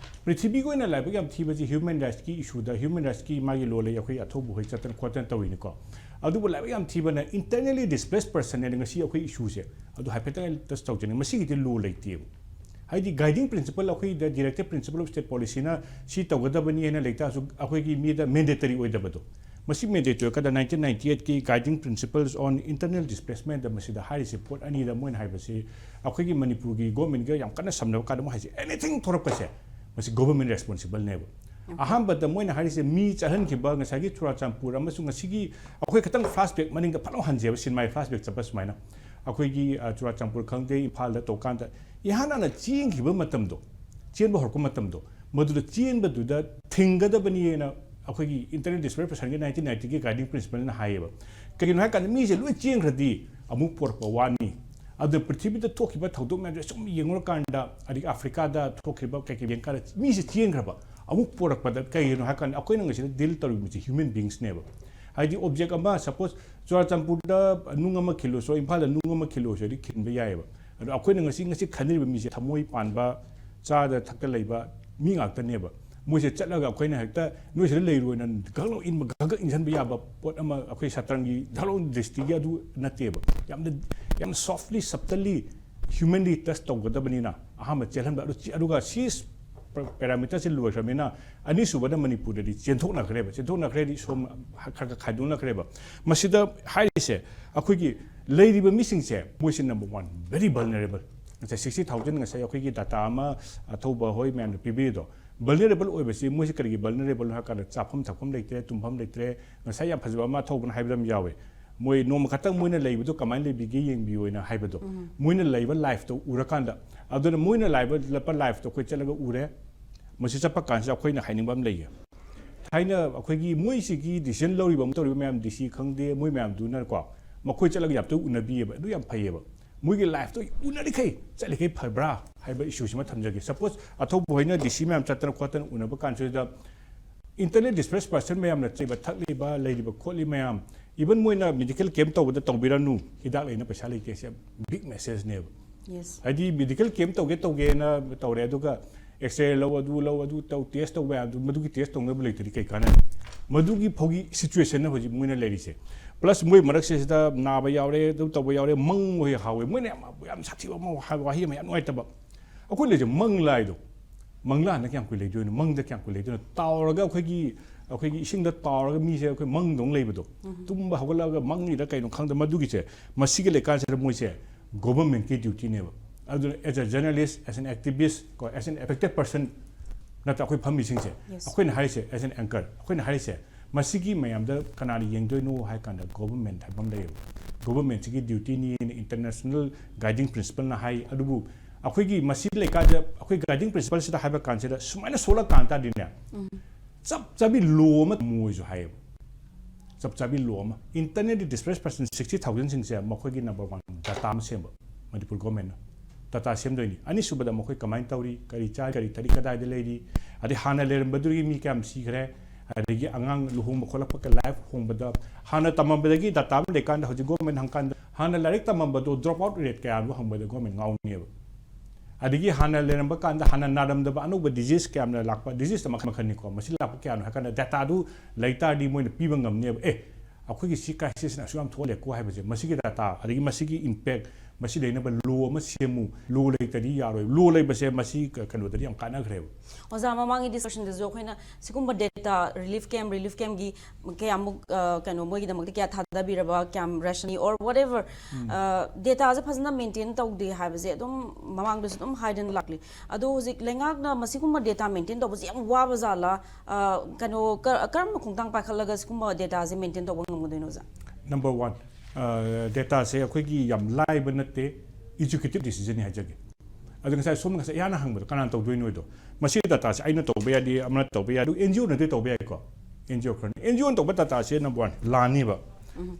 ꯄ꯭ꯔꯤꯊꯤꯕꯤꯒꯤ ꯑꯣꯏꯅ ꯂꯥꯏꯕꯛ ꯌꯥꯝ ꯊꯤꯕꯁꯤ ꯍ꯭ꯌꯨꯃꯦꯟ ꯔꯥꯏꯠꯁꯀꯤ ꯏꯁꯨꯗ, ꯍ꯭ꯌꯨꯃꯦꯟ ꯔꯥꯏꯠꯁꯀꯤ ꯃꯥꯒꯤ ꯂꯣ ꯂꯩ, ꯑꯩꯈꯣꯏ ꯑꯊꯧꯕ ꯍꯣꯏ ꯆꯠꯇꯅ ꯈꯣꯠꯇꯅ ꯇꯧꯔꯤꯅꯤꯀꯣ꯫ ꯑꯗꯨꯕꯨ ꯂꯥꯏꯕꯛ ꯌꯥꯝ ꯊꯤꯕꯅ, internally displaced person ꯍꯥꯏꯅ ꯉꯁꯤ ꯑꯩꯈꯣꯏ ꯏꯁꯨꯁꯦ, ꯑꯗꯨ ꯍꯥꯏꯐꯦꯠꯇꯪ ꯑꯩ ꯇꯁ ꯇꯧꯖꯅꯤꯡꯉꯤ꯫ ꯃꯁꯤꯒꯤꯗꯤ ꯂꯣ ꯂꯩꯇꯦꯕ꯫ ꯍꯥꯏꯗꯤ ꯒꯥꯏꯗꯤꯡ ꯄ꯭ꯔꯤꯟꯁꯤꯄꯜ, ꯑꯩꯈꯣꯏꯗ ꯗꯤꯔꯦꯛꯇꯤꯞ ꯄ꯭ꯔꯤꯟꯁꯤꯄꯜ ꯑꯣꯐ ꯁ꯭ꯇꯦꯠ ꯄꯣꯂꯤꯁꯤꯅ ꯁꯤ ꯇꯧꯒꯗꯕꯅꯤ ꯍꯥꯏꯅ ꯂꯩꯇꯥꯔꯁꯨ, ꯑꯩꯈꯣꯏꯒꯤ ꯃꯤꯗ ꯃꯦꯟꯗꯦꯇꯔꯤ ꯑꯣꯏꯗꯕꯗꯣ, ꯃꯁꯤ ꯃꯦꯟꯗꯦꯇꯔꯤ ꯑꯣꯏꯔꯀꯥꯟꯗ nineteen ninety eight ꯀꯤ Guiding Principles on Internal Displacement ꯃꯁꯤꯗ ꯍꯥꯏꯔꯤꯁꯦ ꯄꯣꯠ ꯑꯅꯤꯗ ꯃꯣꯏꯅ ꯍꯥꯏꯕꯁꯤ, ꯑꯩꯈꯣꯏꯒꯤ ꯃꯅꯤꯄꯨꯔꯒꯤ ꯒꯣꯔꯃꯦꯟꯒ ꯌꯥꯝ ꯀꯟꯅ ꯁꯝꯅꯕ ꯀꯥꯟꯗ ꯃꯣꯏ ꯍꯥꯏꯁꯦ, ꯑꯦꯅꯤꯊꯤꯡ ꯊꯣꯔꯛꯄꯁꯦ ꯃꯁꯤ ꯒꯣꯚꯔꯟꯃꯦꯟ ꯔꯦꯁꯄꯣꯟꯁꯤꯕꯜꯅꯦꯕ꯫ ꯑꯍꯥꯟꯕꯗ ꯃꯣꯏꯅ ꯍꯥꯏꯔꯤꯁꯦ ꯃꯤ ꯆꯠꯍꯟꯈꯤꯕ, ꯉꯁꯥꯏꯒꯤ ꯆꯨꯔꯥꯆꯥꯟꯄꯨꯔ ꯑꯃꯁꯨꯡ ꯉꯁꯤꯒꯤ, ꯑꯩꯈꯣꯏ ꯈꯤꯇꯪ ꯐ꯭ꯂꯥꯁꯕꯦꯛ ꯃꯅꯤꯡꯗ ꯐꯠ ꯂꯥꯎ ꯍꯟꯖꯦꯕ, ꯁꯤꯅꯦꯃꯥꯒꯤ ꯐ꯭ꯂꯥꯁꯕꯦꯛ ꯆꯠꯄ ꯁꯨꯃꯥꯏꯅ꯫ ꯑꯩꯈꯣꯏꯒꯤ, ꯑ, ꯆꯨꯔꯥꯆꯥꯟꯄꯨꯔ ꯈꯪꯗꯦ, ꯏꯝꯐꯥꯜꯗ ꯇꯧꯀꯥꯟꯗ ꯏꯍꯥꯟ ꯍꯥꯟꯅ ꯆꯦꯟꯈꯤꯕ ꯃꯇꯝꯗꯣ, ꯆꯦꯟꯕ ꯍꯧꯔꯛꯄ ꯃꯇꯝꯗꯣ, ꯃꯗꯨꯗ ꯆꯦꯟꯕꯗꯨꯗ ꯊꯤꯡꯒꯗꯕꯅꯤꯅ ꯑꯩꯈꯣꯏꯒꯤ internally displaced personꯒꯤ nineteen ninety ꯒꯤ guiding principleꯅ ꯍꯥꯏꯌꯦꯕ꯫ ꯀꯩꯒꯤꯅꯣ ꯍꯥꯏ ꯀꯥꯟꯗ ꯃꯤꯁꯦ ꯂꯣꯏ ꯆꯦꯟꯈ꯭ꯔꯗꯤ ꯑꯃꯨꯛ ꯄꯣꯔꯛꯄ ꯋꯥꯅꯤ꯫ ꯑꯗꯨꯅ ꯄ꯭ꯔꯤꯊꯤꯕꯤꯗ ꯊꯣꯛꯈꯤꯕ ꯊꯧꯗꯣꯛ ꯃꯌꯥꯝꯁꯦ ꯁꯨꯝ ꯌꯦꯡꯉꯨꯔꯀꯥꯟꯗ, ꯑꯗꯒꯤ ꯑꯐ꯭ꯔꯤꯀꯥꯗ ꯊꯣꯛꯈꯤꯕ ꯀꯩꯀꯩ ꯌꯦꯡꯀꯥꯟꯗ ꯃꯤꯁꯦ ꯆꯦꯟꯈ꯭ꯔꯕ, ꯑꯃꯨꯛ ꯄꯣꯔꯛꯄꯗ ꯀꯩꯒꯤꯅꯣ ꯍꯥꯏ ꯀꯥꯟꯗ ꯑꯩꯈꯣꯏꯅ ꯉꯁꯤꯗ ꯗꯤꯜ ꯇꯧꯔꯤꯕꯁꯤ ꯍ꯭ꯌꯨꯃꯦꯟ ꯕꯤꯡꯁꯅꯦꯕ꯫ ꯍꯥꯏꯗꯤ ꯑꯣꯕꯖꯦꯛ ꯑꯃ, ꯁꯄꯣꯁ ꯆꯨꯔꯥꯆꯥꯟꯄꯨꯔꯗ ꯅꯨꯡ ꯑꯃ ꯈꯤꯜꯂꯨꯁꯨ, ꯏꯝꯐꯥꯜꯗ ꯅꯨꯡ ꯑꯃ ꯈꯤꯜꯂꯨꯁꯨ ꯍꯥꯏꯗꯤ ꯈꯤꯟꯕ ꯌꯥꯏꯑꯕ꯫ ꯑꯗꯣ ꯑꯩꯈꯣꯏꯅ ꯉꯁꯤ, ꯉꯁꯤ ꯈꯟꯅꯔꯤꯕ ꯃꯤꯁꯦ ꯊꯃꯣꯏ ꯄꯥꯟꯕ, ꯆꯥꯗ ꯊꯛꯇ ꯂꯩꯕ ꯃꯤ ꯉꯥꯛꯇꯅꯦꯕ꯫ ꯃꯣꯏꯁꯦ ꯆꯠꯂꯒ ꯑꯩꯈꯣꯏꯅ ꯍꯦꯛꯇ ꯅꯣꯏ ꯁꯤꯗ ꯂꯩꯔꯣꯏꯅ ꯒꯛ ꯂꯥꯎ ꯏꯟꯕ, ꯒꯛ ꯒꯛ ꯏꯟꯁꯤꯟꯕ ꯌꯥꯕ ꯄꯣꯠ ꯑꯃ ꯑꯩꯈꯣꯏ ꯁꯇ꯭ꯔꯪꯒꯤ ꯙꯛ ꯂꯥꯎ ꯗ꯭ꯔꯤꯁꯇꯤꯒꯤ ꯑꯗꯨ ꯅꯠꯇꯦꯕ꯫ ꯌꯥꯝꯅ, ꯌꯥꯝꯅ softly, subtly, humanly touch ꯇꯧꯒꯗꯕꯅꯤꯅ ꯑꯍꯥꯟꯕ ꯆꯦꯜꯍꯟꯕ꯫ ꯑꯗꯨ ꯆꯦ-, ꯑꯗꯨꯒ ꯁꯤ parameterꯁꯦ ꯂꯣꯏꯈ꯭ꯔꯕꯅꯤꯅ, ꯑꯅꯤꯁꯨꯕꯗ ꯃꯅꯤꯄꯨꯔꯗꯗꯤ ꯆꯦꯟꯊꯣꯛꯅꯈ꯭ꯔꯦꯕ꯫ ꯆꯦꯟꯊꯣꯛꯅꯈ꯭ꯔꯦꯗꯤ ꯁꯣꯝ ꯈꯔ ꯈꯔ ꯈꯥꯏꯗꯣꯛꯅꯈ꯭ꯔꯦꯕ꯫ ꯃꯁꯤꯗ ꯍꯥꯏꯔꯤꯁꯦ, ꯑꯩꯈꯣꯏꯒꯤ ꯂꯩꯔꯤꯕ ꯃꯤꯁꯤꯡꯁꯦ, ꯃꯣꯏꯁꯦ number one, very vulnerable꯫ ꯉꯁꯥꯏ sixty thousand, ꯉꯁꯥꯏ ꯑꯩꯈꯣꯏꯒꯤ data ꯑꯃ ꯑꯊꯧꯕ ꯍꯣꯏ ꯃꯌꯥꯝꯅ ꯄꯤꯕꯤꯔꯤꯗꯣ, vulnerable ꯑꯣꯏꯕꯁꯤ ꯃꯣꯏꯁꯦ ꯀꯔꯤꯒꯤ vulnerable ꯍꯥꯏ ꯀꯥꯟꯗ, ꯆꯥꯐꯝ ꯊꯛꯐꯝ ꯂꯩꯇ꯭ꯔꯦ, ꯇꯨꯝꯐꯝ ꯂꯩꯇ꯭ꯔꯦ꯫ ꯉꯁꯥꯏ ꯌꯥꯝ ꯐꯖꯕ ꯑꯃ ꯑꯊꯧꯕꯅ ꯍꯥꯏꯕꯗ ꯑꯃ ꯌꯥꯎꯋꯦ, ꯃꯣꯏ ꯅꯣꯡꯃ ꯈꯛꯇꯪ ꯃꯣꯏꯅ ꯂꯩꯕꯗꯣ ꯀꯃꯥꯏꯅ ꯂꯩꯕꯤꯒꯦ ꯌꯦꯡꯕꯤꯌꯣꯅ ꯍꯥꯏꯕꯗꯣ꯫ ꯃꯣꯏꯅ ꯂꯩꯕ lifeꯇꯣ ꯎꯔꯀꯥꯟꯗ, ꯑꯗꯨꯅ ꯃꯣꯏꯅ ꯂꯩꯕ lifeꯇꯣ ꯑꯩꯈꯣꯏ ꯆꯠꯂꯒ ꯎꯔꯦ꯫ ꯃꯁꯤ ꯆꯠꯄ ꯀꯥꯟꯁꯤꯗ ꯑꯩꯈꯣꯏꯅ ꯍꯥꯏꯅꯤꯡꯕ ꯑꯃ ꯂꯩꯌꯦ꯫ ꯊꯥꯏꯅ ꯑꯩꯈꯣꯏꯒꯤ ꯃꯣꯏꯁꯤꯒꯤ decision ꯂꯧꯔꯤꯕ ꯑꯃ ꯇꯧꯔꯤꯕ ꯃꯌꯥꯝ, D C ꯈꯪꯗꯦ, ꯃꯣꯏ ꯃꯌꯥꯝꯗꯨꯅꯀꯣ, ꯃꯈꯣꯏ ꯆꯠꯂꯒ ꯌꯥꯝ ꯇꯣꯏ ꯎꯅꯕꯤꯌꯦꯕ, ꯑꯗꯨ ꯌꯥꯝ ꯐꯩꯌꯦꯕ꯫ ꯃꯣꯏꯒꯤ lifeꯇꯣ ꯎꯅꯔꯤꯈꯩ ꯆꯠꯂꯤꯈꯩ ꯐꯕ꯭ꯔꯥ ꯍꯥꯏꯕ issueꯁꯤꯃ ꯊꯝꯖꯒꯦ꯫ Suppose ꯑꯊꯧꯕ ꯍꯣꯏꯅ D C ꯃꯌꯥꯝ ꯆꯠꯇꯅ ꯈꯣꯠꯇꯅ ꯎꯅꯕ ꯀꯥꯟꯁꯤꯗ, internally displaced person ꯃꯌꯥꯝꯅ ꯆꯩꯕ ꯊꯛꯂꯤꯕ, ꯂꯩꯔꯤꯕ ꯈꯣꯠꯂꯤ ꯃꯌꯥꯝ, even ꯃꯣꯏꯅ medical camp ꯇꯧꯕꯗ ꯇꯧꯕꯤꯔꯅꯨ, ꯍꯤꯗꯥꯛ ꯂꯩꯅ ꯄꯩꯁꯥ ꯂꯩꯇꯦ, ꯁꯦ big messageꯅꯦꯕ꯫ Yes. ꯍꯥꯏꯗꯤ medical camp ꯇꯧꯒꯦ ꯇꯧꯒꯦꯅ ꯇꯧꯔꯦ, ꯑꯗꯨꯒ X-ray ꯂꯧ, ꯑꯗꯨ ꯂꯧ, ꯑꯗꯨ ꯇꯧ, test ꯇꯧꯕ ꯌꯥꯝ, ꯃꯗꯨꯒꯤ test ꯇꯧꯅꯕ ꯂꯩꯇ꯭ꯔꯗꯤ ꯀꯩ ꯀꯥꯟꯅꯅꯤ? ꯃꯗꯨꯒꯤ ꯐꯥꯎꯒꯤ situationꯅ ꯍꯧꯖꯤꯛ ꯃꯣꯏꯅ ꯂꯩꯔꯤꯁꯦ꯫ Plus ꯃꯣꯏ ꯃꯔꯛꯁꯤꯗ ꯅꯥꯕ ꯌꯥꯎꯔꯦ, ꯑꯗꯨ ꯇꯧꯕ ꯌꯥꯎꯔꯦ, ꯃꯪ ꯍꯣꯏ ꯍꯥꯎꯋꯦ, ꯃꯣꯏꯅ ꯌꯥꯝ, ꯌꯥꯝ ꯁꯥꯊꯤꯕ ꯑꯃ ꯍꯥꯏ-, ꯋꯥꯍꯩ ꯑꯃ ꯌꯥꯝ ꯅꯨꯡꯉꯥꯏꯇꯕ꯫ ꯑꯩꯈꯣꯏ ꯂꯩꯁꯦ ꯃꯪꯂꯥꯏꯗꯣ, ꯃꯪꯂꯥꯅ ꯀꯌꯥꯝ ꯀꯨꯏ ꯂꯩꯗꯣꯏꯅꯣ? ꯃꯪꯗ ꯀꯌꯥꯝ ꯀꯨꯏ ꯂꯩꯗꯣꯏꯅꯣ? ꯇꯥꯎꯔꯒ ꯑꯩꯈꯣꯏꯒꯤ, ꯑꯩꯈꯣꯏꯒꯤ ꯏꯁꯤꯡꯗ ꯇꯥꯎꯔꯒ ꯃꯤꯁꯦ ꯑꯩꯈꯣꯏ ꯃꯪꯗꯧꯅ ꯂꯩꯕꯗꯣ, ꯇꯨꯝꯕ ꯍꯧꯒꯠꯂꯛꯑꯒ ꯃꯪꯉꯤꯔ ꯀꯩꯅꯣ ꯈꯪꯗꯦ, ꯃꯗꯨꯒꯤꯁꯦ, ꯃꯁꯤꯒꯤ ꯂꯩꯀꯥꯟꯁꯤꯗ ꯃꯣꯏꯁꯦ governmentꯀꯤ dutyꯅꯦꯕ꯫ ꯑꯗꯨꯅ as a journalist, as an activist, ꯀꯣ, as an affected person, ꯅꯠꯇ꯭ꯔ ꯑꯩꯈꯣꯏ ꯐꯝꯃꯤꯁꯤꯡꯁꯦ? Yes. ꯑꯩꯈꯣꯏꯅ ꯍꯥꯏꯔꯤꯁꯦ, as an anchor, ꯑꯩꯈꯣꯏꯅ ꯍꯥꯏꯔꯤꯁꯦ, ꯃꯁꯤꯒꯤ ꯃꯌꯥꯝꯗ ꯀꯅꯥꯅ ꯌꯦꯡꯗꯣꯏꯅꯣ ꯍꯥꯏ ꯀꯥꯟꯗ government ꯍꯥꯏꯕ ꯑꯃ ꯂꯩꯌꯦꯕ꯫ Governmentꯁꯤꯒꯤ dutyꯅꯤ, international guiding principleꯅ ꯍꯥꯏ꯫ ꯑꯗꯨꯕꯨ ꯑꯩꯈꯣꯏꯒꯤ ꯃꯁꯤ ꯂꯩꯀꯥꯏꯗ ꯑꯩꯈꯣꯏ guiding principleꯁꯤꯗ ꯍꯥꯏꯕ ꯀꯥꯟꯁꯤꯗ ꯁꯨꯃꯥꯏꯅ ꯁꯣꯛꯂꯛ ꯀꯥꯟ ꯇꯥꯔꯗꯤꯅꯦ, ꯆꯞ ꯆꯥꯕꯤ law ꯑꯃ ꯃꯣꯏꯁꯨ ꯍꯥꯏꯌꯦꯕ꯫ ꯆꯞ ꯆꯥꯕꯤ law ꯑꯃ꯫ Internally displaced person sixty thousandꯁꯤꯡꯁꯦ ꯃꯈꯣꯏꯒꯤ number one data ꯑꯃ ꯁꯦꯝꯕ, ꯃꯅꯤꯄꯨꯔ governmentꯅ data ꯁꯦꯝꯗꯣꯏꯅꯤ꯫ ꯑꯅꯤꯁꯨꯕꯗ ꯃꯈꯣꯏ ꯀꯃꯥꯏꯅ ꯇꯧꯔꯤ, ꯀꯔꯤ ꯆꯥꯔꯤ, ꯀꯔꯤ ꯊꯛꯏ, ꯀꯗꯥꯏꯗ ꯂꯩꯔꯤ, ꯑꯗꯩ ꯍꯥꯟꯅ ꯂꯩꯔꯝꯕꯗꯨꯒꯤ ꯃꯤ ꯀꯌꯥꯝ ꯁꯤꯈ꯭ꯔꯦ, ꯑꯗꯒꯤ ꯑꯉꯥꯡ ꯂꯨꯍꯣꯡꯕ ꯈꯣꯠꯂꯛꯄ, life ꯍꯣꯡꯕꯗ ꯍꯥꯟꯅ ꯇꯝꯃꯝꯕꯗꯒꯤ data ꯑꯃ ꯂꯩꯀꯥꯟꯗ ꯍꯧꯖꯤꯛ government ꯍꯪꯀꯥꯟꯗ ꯍꯥꯟꯅ ꯂꯥꯏꯔꯤꯛ ꯇꯝꯃꯝꯕꯗꯣ drop out rate ꯀꯌꯥꯅꯣ ꯍꯪꯕꯗ government ꯉꯥꯎꯅꯦꯕ꯫ ꯑꯗꯒꯤ ꯍꯥꯟꯅ ꯂꯩꯔꯝꯕ ꯀꯥꯟꯗ ꯍꯥꯟꯅ ꯅꯥꯔꯝꯗꯕ ꯑꯅꯧꯕ disease ꯀꯌꯥꯝꯅ ꯂꯥꯛꯄ, disease ꯃꯈꯜ ꯃꯈꯜꯅꯤꯀꯣ, ꯃꯁꯤ ꯂꯥꯛꯄ ꯀꯌꯥꯅꯣ ꯍꯥꯏ ꯀꯥꯟꯗ dataꯗꯨ ꯂꯩ ꯇꯥꯔꯗꯤ ꯃꯣꯏꯅ ꯄꯤꯕ ꯉꯝꯅꯦꯕ꯫ ꯑꯦ, ꯑꯩꯈꯣꯏꯒꯤ ꯁꯤ crisisꯅ ꯑꯁꯨꯛ ꯌꯥꯝ ꯊꯣꯛꯍꯜꯂꯦꯀꯣ ꯍꯥꯏꯕꯁꯦ, ꯃꯁꯤꯒꯤ data ꯑꯗꯒꯤ ꯃꯁꯤꯒꯤ impact, ꯃꯁꯤ ꯂꯩꯅꯕ ꯂꯣ ꯑꯃ ꯁꯦꯝꯃꯨ꯫ ꯂꯣ ꯂꯩꯇꯗꯤ ꯌꯥꯔꯣꯏ꯫ ꯂꯣ ꯂꯩꯕꯁꯦ ꯃꯁꯤ ꯀ- ꯀꯩꯅꯣꯗꯗꯤ ꯌꯥꯝ ꯀꯥꯟꯅꯈ꯭ꯔꯦꯕ꯫ ꯑꯣꯖꯥ, ꯃꯃꯥꯡꯒꯤ ꯗꯤꯁꯀꯁꯟꯗꯁꯨ ꯑꯩꯈꯣꯏꯅ ꯁꯤꯒꯨꯝꯕ ꯗꯦꯇꯥ, ꯔꯤꯂꯤꯐ ꯀꯦꯝꯞ, ꯔꯤꯂꯤꯐ ꯀꯦꯝꯞꯀꯤ ꯀꯌꯥꯃꯨꯛ ꯑ, ꯀꯩꯅꯣ, ꯃꯣꯏꯒꯤꯗꯃꯛꯇ ꯀꯌꯥ ꯊꯥꯗꯕꯤꯔꯕ, ꯀꯌꯥꯝ ꯔꯦꯁꯟꯅꯤ ꯑꯣꯔ ꯋꯥꯠ ꯑꯦꯚꯔ, ꯗꯦꯇꯥꯁꯦ ꯐꯖꯅ ꯃꯦꯟꯇꯦꯟ ꯇꯧꯗꯦ ꯍꯥꯏꯕꯁꯦ ꯑꯗꯨꯝ ꯃꯃꯥꯡꯗꯁꯨ ꯑꯗꯨꯝ ꯍꯥꯏꯗꯅ ꯂꯥꯛꯂꯤ꯫ ꯑꯗꯣ ꯍꯧꯖꯤꯛ ꯂꯩꯉꯥꯛꯅ ꯃꯁꯤꯒꯨꯝꯕ ꯗꯦꯇꯥ ꯃꯦꯟꯇꯦꯟ ꯇꯧꯕꯁꯦ ꯌꯥꯝ ꯋꯥꯕ ꯖꯥꯠꯂꯥ? ꯑ, ꯀꯩꯅꯣ, ꯀ- ꯀꯔꯝꯕ ꯈꯣꯡꯊꯥꯡ ꯄꯥꯏꯈꯠꯂꯒ ꯁꯤꯒꯨꯝꯕ ꯗꯦꯇꯥꯁꯦ ꯃꯦꯟꯇꯦꯟ ꯇꯧꯕ ꯉꯝꯒꯗꯣꯏꯅꯣ, ꯑꯣꯖꯥ? ꯅꯝꯕꯔ ꯋꯥꯟ, ꯗꯦꯇꯥꯁꯦ ꯑꯩꯈꯣꯏꯒꯤ ꯌꯥꯝ ꯂꯥꯏꯕ ꯅꯠꯇꯦ, ꯑꯦꯖꯨꯀꯦꯇꯤꯞ ꯗꯤꯁꯤꯖꯟꯅꯤ ꯍꯥꯏꯖꯒꯦ꯫ ꯑꯗꯣ ꯉꯁꯥꯏ ꯁꯣꯝꯅ ꯉꯁꯥꯏ ꯏꯍꯥꯟ ꯍꯪꯕꯗꯣ ꯀꯅꯥꯅ ꯇꯧꯗꯣꯏꯅꯣꯗꯣ, ꯃꯁꯤ ꯗꯦꯇꯥꯁꯦ ꯑꯩꯅ ꯇꯧꯕ ꯌꯥꯗꯦ, ꯑꯃꯅ ꯇꯧꯕ ꯌꯥꯗꯦ, ꯑꯦꯟ ꯖꯤ ꯑꯣꯅꯗꯤ ꯇꯧꯕ ꯌꯥꯏꯀꯣ, ꯑꯦꯟ ꯖꯤ ꯑꯣ ꯈꯔꯅ꯫ ꯑꯦꯟ ꯖꯤ ꯑꯣꯅ ꯇꯧꯕ ꯗꯦꯇꯥꯁꯦ ꯅꯝꯕꯔ ꯋꯥꯟ ꯂꯥꯟꯅꯤꯕ꯫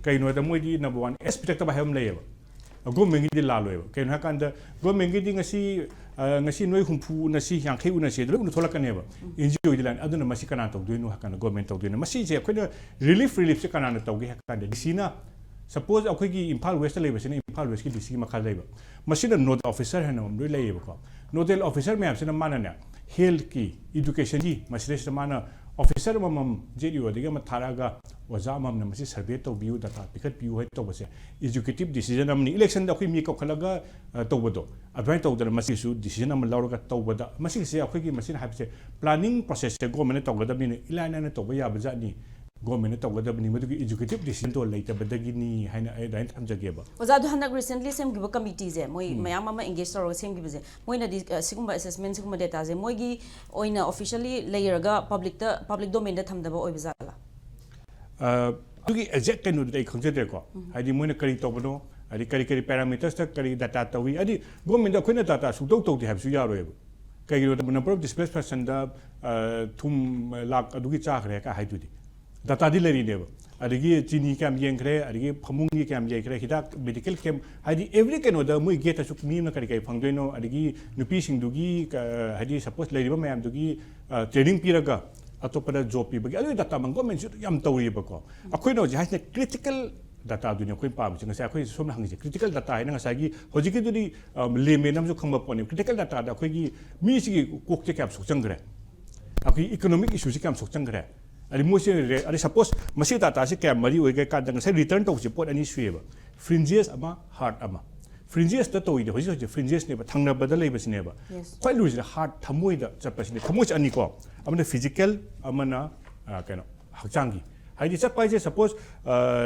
ꯀꯩꯅꯣꯗ ꯃꯣꯏꯗꯤ ꯅꯝꯕꯔ ꯋꯥꯟ ꯑꯦꯁ ꯄꯤꯔꯛꯇꯕ ꯍꯥꯏꯕ ꯑꯃ ꯂꯩꯌꯦꯕ꯫ ꯒꯣꯔꯃꯦꯟꯒꯤꯗꯤ ꯂꯥꯜꯂꯣꯏꯕ꯫ ꯀꯩꯅꯣ ꯍꯥꯏꯀꯥꯟꯗ ꯒꯣꯔꯃꯦꯟꯒꯤꯗꯤ ꯉꯁꯤ, ꯑ, ꯉꯁꯤ ꯅꯣꯏ ꯍꯨꯝꯐꯨ ꯎꯅꯁꯤ, ꯌꯥꯡꯈꯩ ꯎꯅꯁꯤ, ꯑꯗꯨ ꯂꯣꯏ ꯎꯅꯊꯣꯛꯂꯛꯀꯅꯦꯕ꯫ ꯑꯦꯟ ꯖꯤ ꯑꯣꯒꯤꯗꯤ ꯂꯥꯟ꯫ ꯑꯗꯨꯅ ꯃꯁꯤ ꯀꯅꯥꯅ ꯇꯧꯗꯣꯏꯅꯣ ꯍꯥꯏꯀꯥꯟꯗ ꯒꯣꯔꯃꯦꯟ ꯇꯧꯗꯣꯏꯅꯣ꯫ ꯃꯁꯤꯁꯦ ꯑꯩꯈꯣꯏꯅ ꯔꯤꯂꯤꯐ, ꯔꯤꯂꯤꯐꯁꯦ ꯀꯅꯥꯅ ꯇꯧꯒꯦ ꯍꯥꯏꯀꯥꯟꯗ ꯗꯤ ꯁꯤꯅ, ꯁꯄꯣꯁ ꯑꯩꯈꯣꯏꯒꯤ ꯏꯝꯐꯥꯜ ꯋꯦꯁꯇ ꯂꯩꯕꯁꯤꯅ ꯏꯝꯐꯥꯜ ꯋꯦꯁꯀꯤ ꯗꯤ ꯁꯤꯒꯤ ꯃꯈꯥꯗ ꯂꯩꯕ꯫ ꯃꯁꯤꯗ ꯅꯣꯗꯦꯜ ꯑꯣꯐꯤꯁꯔ ꯍꯥꯏꯅ ꯑꯃ ꯂꯣꯏ ꯂꯩꯌꯦꯕꯀꯣ꯫ ꯅꯣꯗꯦꯜ ꯑꯣꯐꯤꯁꯔ ꯃꯌꯥꯝꯁꯤꯅ ꯃꯥꯅꯅꯦ, ꯍꯦꯜꯊꯀꯤ, ꯏꯗꯨꯀꯦꯁꯟꯒꯤ, ꯃꯁꯤꯗꯩꯁꯤꯗ ꯃꯥꯅ ꯑꯣꯐꯤꯁꯔ ꯑꯃꯃꯝ ꯖꯦꯠ ꯏ ꯑꯣꯗꯒꯤ ꯑꯃ ꯊꯥꯔꯛꯑꯒ ꯑꯣꯖꯥ ꯑꯃꯃꯝꯅ ꯃꯁꯤ ꯁꯔꯚꯦ ꯇꯧꯕꯤꯌꯨ, ꯗꯇꯥ ꯄꯤꯈꯠꯄꯤꯌꯨ ꯍꯥꯏꯅ ꯇꯧꯕꯁꯦ ꯑꯦꯖꯨꯀꯦꯇꯤꯞ ꯗꯤꯁꯤꯖꯟ ꯑꯃꯅꯤ꯫ ꯏꯂꯦꯛꯁꯟꯗ ꯑꯩꯈꯣꯏ ꯃꯤ ꯀꯧꯈꯠꯂꯒ, ꯑ, ꯇꯧꯕꯗꯣ, ꯑꯗꯨꯃꯥꯏꯅ ꯇꯧꯗꯅ ꯃꯁꯤꯁꯨ ꯗꯤꯁꯤꯖꯟ ꯑꯃ ꯂꯧꯔꯒ ꯇꯧꯕꯗ, ꯃꯁꯤꯒꯤꯁꯦ ꯑꯩꯈꯣꯏꯒꯤ ꯃꯁꯤꯅ ꯍꯥꯏꯕꯁꯦ ꯄ꯭ꯂꯥꯅꯤꯡ ꯄ꯭ꯔꯣꯁꯦꯁꯁꯦ ꯒꯣꯔꯃꯦꯟꯅ ꯇꯧꯒꯗꯕꯅꯤꯅ ꯏꯂꯥꯏ ꯂꯥꯏꯅ ꯇꯧꯕ ꯌꯥꯕ ꯖꯥꯠꯅꯤ꯫ ꯒꯣꯔꯃꯦꯟꯅ ꯇꯧꯒꯗꯕꯅꯤ, ꯃꯗꯨꯒꯤ ꯑꯦꯖꯨꯀꯦꯇꯤꯞ ꯗꯤꯁꯤꯖꯟꯗꯣ ꯂꯩꯇꯕꯗꯒꯤꯅꯤ ꯍꯥꯏꯅ ꯑꯩ ꯑꯗꯨꯃꯥꯏꯅ ꯊꯝꯖꯒꯦꯕ꯫ ꯑꯣꯖꯥ, ꯑꯗꯣ ꯍꯟꯗꯛ ꯔꯤꯁꯦꯟꯠꯂꯤ ꯁꯦꯝꯈꯤꯕ ꯀꯃꯤꯇꯤꯁꯦ, ꯃꯣꯏ ꯃꯌꯥꯝ ꯑꯃ ꯑꯦꯡꯒꯦꯖ ꯇꯧꯔꯒ ꯁꯦꯝꯈꯤꯕꯁꯦ, ꯃꯣꯏꯅꯗꯤ, ꯑ, ꯁꯤꯒꯨꯝꯕ ꯑꯦꯁꯦꯁꯃꯦꯟ, ꯁꯤꯒꯨꯝꯕ ꯗꯦꯇꯥꯁꯦ ꯃꯣꯏꯒꯤ ꯑꯣꯏꯅ ꯑꯣꯐꯤꯁꯤꯌꯦꯜꯂꯤ ꯂꯩꯔꯒ ꯄꯕ꯭ꯂꯤꯛꯇ, ꯄꯕ꯭ꯂꯤꯛ ꯗꯣꯃꯦꯟꯗ ꯊꯝꯗꯕ ꯑꯣꯏꯕ ꯖꯥꯠꯂꯥ? ꯑ, ꯑꯗꯨꯒꯤ ꯑꯦꯛꯖꯦꯛ ꯀꯩꯅꯣꯗꯨꯗꯤ ꯑꯩ ꯈꯪꯖꯗ꯭ꯔꯦꯀꯣ꯫ ꯍꯥꯏꯗꯤ ꯃꯣꯏꯅ ꯀꯔꯤ ꯇꯧꯕꯅꯣ, ꯍꯥꯏꯗꯤ ꯀꯔꯤ ꯀꯔꯤ ꯄꯦꯔꯥꯃꯤꯇꯔꯁꯇ ꯀꯔꯤ ꯗꯇꯥ ꯇꯧꯏ, ꯍꯥꯏꯗꯤ ꯒꯣꯔꯃꯦꯟꯗ ꯑꯩꯈꯣꯏꯅ ꯗꯇꯥ ꯁꯨꯡꯇꯧ ꯇꯧꯗꯦ ꯍꯥꯏꯕꯁꯨ ꯌꯥꯔꯣꯏꯕ꯫ ꯀꯩꯒꯤꯅꯣꯗ ꯅꯝꯕꯔ ꯑꯣꯐ ꯗꯤꯁꯄ꯭ꯂꯦꯁ ꯄꯔꯁꯟꯗ, ꯑ, ꯊꯨꯝ ꯂꯥꯛ ꯑꯗꯨꯒꯤ ꯆꯥꯈ꯭ꯔꯦ ꯀꯥꯏ ꯍꯥꯏꯗꯨꯗꯤ ꯗꯇꯥꯗꯤ ꯂꯩꯔꯤꯅꯦꯕ꯫ ꯑꯗꯒꯤ ꯆꯤꯅꯤ ꯀꯌꯥꯝ ꯌꯦꯡꯈ꯭ꯔꯦ, ꯑꯗꯒꯤ ꯐꯃꯨꯡꯒꯤ ꯀꯌꯥꯝ ꯌꯦꯡꯈ꯭ꯔꯦ, ꯍꯤꯗꯥꯛ, ꯃꯦꯗꯤꯀꯦꯜ ꯀꯦꯝꯞ, ꯍꯥꯏꯗꯤ ꯑꯦꯕ꯭ꯔꯤ ꯀꯩꯅꯣꯗ ꯃꯣꯏ ꯒꯦꯠꯇꯁꯨ ꯃꯤ ꯑꯃꯅ ꯀꯔꯤ ꯀꯔꯤ ꯐꯪꯗꯣꯏꯅꯣ, ꯑꯗꯒꯤ ꯅꯨꯄꯤꯁꯤꯡꯗꯨꯒꯤ, ꯑ, ꯍꯥꯏꯗꯤ ꯁꯄꯣꯁ ꯂꯩꯔꯤꯕ ꯃꯌꯥꯝꯗꯨꯒꯤ, ꯑ, ꯇ꯭ꯔꯦꯅꯤꯡ ꯄꯤꯔꯒ ꯑꯇꯣꯞꯄꯗ ꯖꯣꯕ ꯄꯤꯕꯒꯤ ꯑꯗꯨꯒꯤ ꯗꯇꯥ ꯃꯪ ꯒꯣꯔꯃꯦꯟꯁꯨ ꯌꯥꯝ ꯇꯧꯔꯤꯕꯀꯣ꯫ ꯑꯩꯈꯣꯏꯅ ꯍꯧꯖꯤꯛ ꯍꯥꯏꯁꯤꯅ ꯀ꯭ꯔꯤꯇꯤꯀꯦꯜ ꯗꯇꯥꯗꯨꯅꯤ ꯑꯩꯈꯣꯏꯅ ꯄꯥꯝꯃꯤꯁꯦ꯫ ꯉꯁꯥꯏ ꯑꯩꯈꯣꯏ ꯁꯣꯝꯅ ꯍꯪꯉꯤꯁꯦ ꯀ꯭ꯔꯤꯇꯤꯀꯦꯜ ꯗꯇꯥ ꯍꯥꯏꯅ ꯉꯁꯥꯏꯒꯤ ꯍꯧꯖꯤꯛꯀꯤꯗꯨꯗꯤ, ꯑ, ꯂꯦꯃꯦꯟ ꯑꯃꯁꯨ ꯈꯪꯕ ꯄꯣꯠꯅꯤ꯫ ꯀ꯭ꯔꯤꯇꯤꯀꯦꯜ ꯗꯇꯥꯗ ꯑꯩꯈꯣꯏꯒꯤ ꯃꯤꯁꯤꯒꯤ ꯀꯣꯛꯁꯦ ꯀꯌꯥꯝ ꯁꯣꯛꯆꯟꯈ꯭ꯔꯦ, ꯑꯩꯈꯣꯏꯒꯤ ꯏꯀꯣꯅꯣꯃꯤꯛ ꯏꯁꯨꯁꯦ ꯀꯌꯥꯝ ꯁꯣꯛꯆꯟꯈ꯭ꯔꯦ, ꯑꯗꯩ ꯃꯣꯏꯁꯦ ꯔꯦ-, ꯑꯗꯩ ꯁꯄꯣꯁ ꯃꯁꯤ ꯗꯇꯥꯁꯦ ꯀꯌꯥꯝ ꯃꯔꯤ ꯑꯣꯏꯒꯦ ꯀꯥꯟꯗ ꯉꯁꯥꯏ ꯔꯤꯇꯔꯟ ꯇꯧꯕꯁꯦ ꯄꯣꯠ ꯑꯅꯤ ꯁꯨꯏꯌꯦꯕ, ꯐ꯭ꯔꯤꯟꯖꯦꯁ ꯑꯃ, ꯍꯥꯔꯠ ꯑꯃ꯫ ꯐ꯭ꯔꯤꯟꯖꯦꯁꯇ ꯇꯧꯔꯤꯗꯣ ꯍꯧꯖꯤꯛ ꯍꯧꯖꯤꯛ ꯐ꯭ꯔꯤꯟꯖꯦꯁꯅꯦꯕ, ꯊꯪꯅꯕꯗ ꯂꯩꯕꯁꯤꯅꯦꯕ꯫ Yes. ꯈ꯭ꯋꯥꯏ ꯂꯨꯔꯤꯁꯤꯅ ꯍꯥꯔꯠ, ꯊꯃꯣꯏꯗ ꯆꯠꯄꯁꯤꯅꯦ꯫ ꯊꯃꯣꯏꯁꯦ ꯑꯅꯤꯀꯣ, ꯑꯃꯅ ꯐꯤꯖꯤꯀꯦꯜ, ꯑꯃꯅ ꯑ, ꯀꯩꯅꯣ, ꯍꯛꯆꯥꯡꯒꯤ꯫ ꯍꯥꯏꯗꯤ ꯆꯠꯄ ꯍꯥꯏꯁꯦ, ꯁꯄꯣꯁ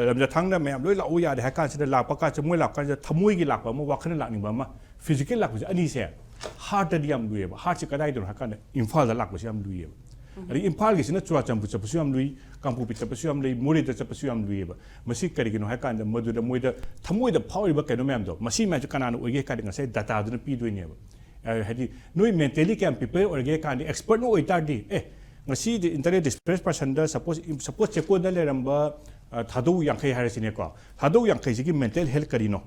ꯂꯝꯖꯥ ꯊꯥꯡꯅ ꯃꯌꯥꯝ ꯂꯣꯏ ꯂꯥꯛꯑꯣ ꯌꯥꯔꯦ ꯍꯥꯏ ꯀꯥꯟꯁꯤꯗ, ꯂꯥꯛꯄ ꯀꯥꯟꯁꯤꯗ, ꯃꯣꯏ ꯂꯥꯛꯄ ꯀꯥꯟꯁꯤꯗ ꯊꯃꯣꯏꯒꯤ ꯂꯥꯛꯄ ꯑꯃ, ꯋꯥꯈꯜꯅ ꯂꯥꯛꯅꯤꯡꯕ ꯑꯃ, ꯐꯤꯖꯤꯀꯦꯜ ꯂꯥꯛꯄꯁꯦ ꯑꯅꯤꯁꯦ ꯍꯥꯔꯠꯇꯗꯤ ꯌꯥꯝ ꯂꯨꯏꯌꯦꯕ꯫ ꯍꯥꯔꯠꯁꯦ ꯀꯗꯥꯏꯗꯅꯣ ꯍꯥꯏ ꯀꯥꯟꯗ ꯏꯝꯐꯥꯜꯗ ꯂꯥꯛꯄꯁꯦ ꯌꯥꯝ ꯂꯨꯏꯌꯦꯕ꯫ ꯑꯗꯩ ꯏꯝꯐꯥꯜꯒꯤꯁꯤꯅ ꯆꯨꯔꯥꯆꯥꯟꯄꯨꯔ ꯆꯠꯄꯁꯨ ꯌꯥꯝ ꯂꯨꯏ, ꯀꯥꯡꯄꯣꯛꯄꯤ ꯆꯠꯄꯁꯨ ꯌꯥꯝ ꯂꯨꯏ, ꯃꯣꯔꯦꯗ ꯆꯠꯄꯁꯨ ꯌꯥꯝ ꯂꯨꯏꯌꯦꯕ꯫ ꯃꯁꯤ ꯀꯔꯤꯒꯤꯅꯣ ꯍꯥꯏ ꯀꯥꯟꯗ ꯃꯗꯨꯗ ꯃꯣꯏꯗ ꯊꯃꯣꯏꯗ ꯐꯥꯎꯔꯤꯕ ꯀꯩꯅꯣ ꯃꯌꯥꯝꯗꯣ, ꯃꯁꯤ ꯃꯌꯥꯝꯁꯦ ꯀꯅꯥꯅ ꯑꯣꯏꯒꯦ ꯍꯥꯏ ꯀꯥꯟꯗ ꯉꯁꯥꯏ ꯗꯥꯇꯥꯗꯨꯅ ꯄꯤꯗꯣꯏꯅꯦꯕ꯫ ꯑ, ꯍꯥꯏꯗꯤ ꯅꯣꯏ ꯃꯦꯟꯇꯦꯂꯤ ꯀꯌꯥꯝ ꯄ꯭ꯔꯤꯄꯦꯌꯔ ꯑꯣꯏꯔꯒꯦ ꯍꯥꯏ ꯀꯥꯟꯗ, ꯑꯦꯛꯁꯄꯔꯠꯅ ꯑꯣꯏꯇꯥꯔꯗꯤ, ꯑꯦ, ꯉꯁꯤꯗꯤ ꯏꯟꯇꯔꯅꯦꯠ ꯗꯤꯁꯄ꯭ꯂꯦꯁ ꯄꯔꯁꯟꯗ ꯁꯄꯣꯁ, ꯁꯄꯣꯁ ꯆꯦꯛꯀꯣꯟꯗ ꯂꯩꯔꯝꯕ, ꯑ, ꯊꯥꯗꯧ ꯌꯥꯡꯈꯩ ꯍꯥꯏꯔꯁꯤꯅꯦꯀꯣ, ꯊꯥꯗꯧ ꯌꯥꯡꯈꯩꯁꯤꯒꯤ ꯃꯦꯟꯇꯦꯜ ꯍꯦꯜꯊ ꯀꯔꯤꯅꯣ?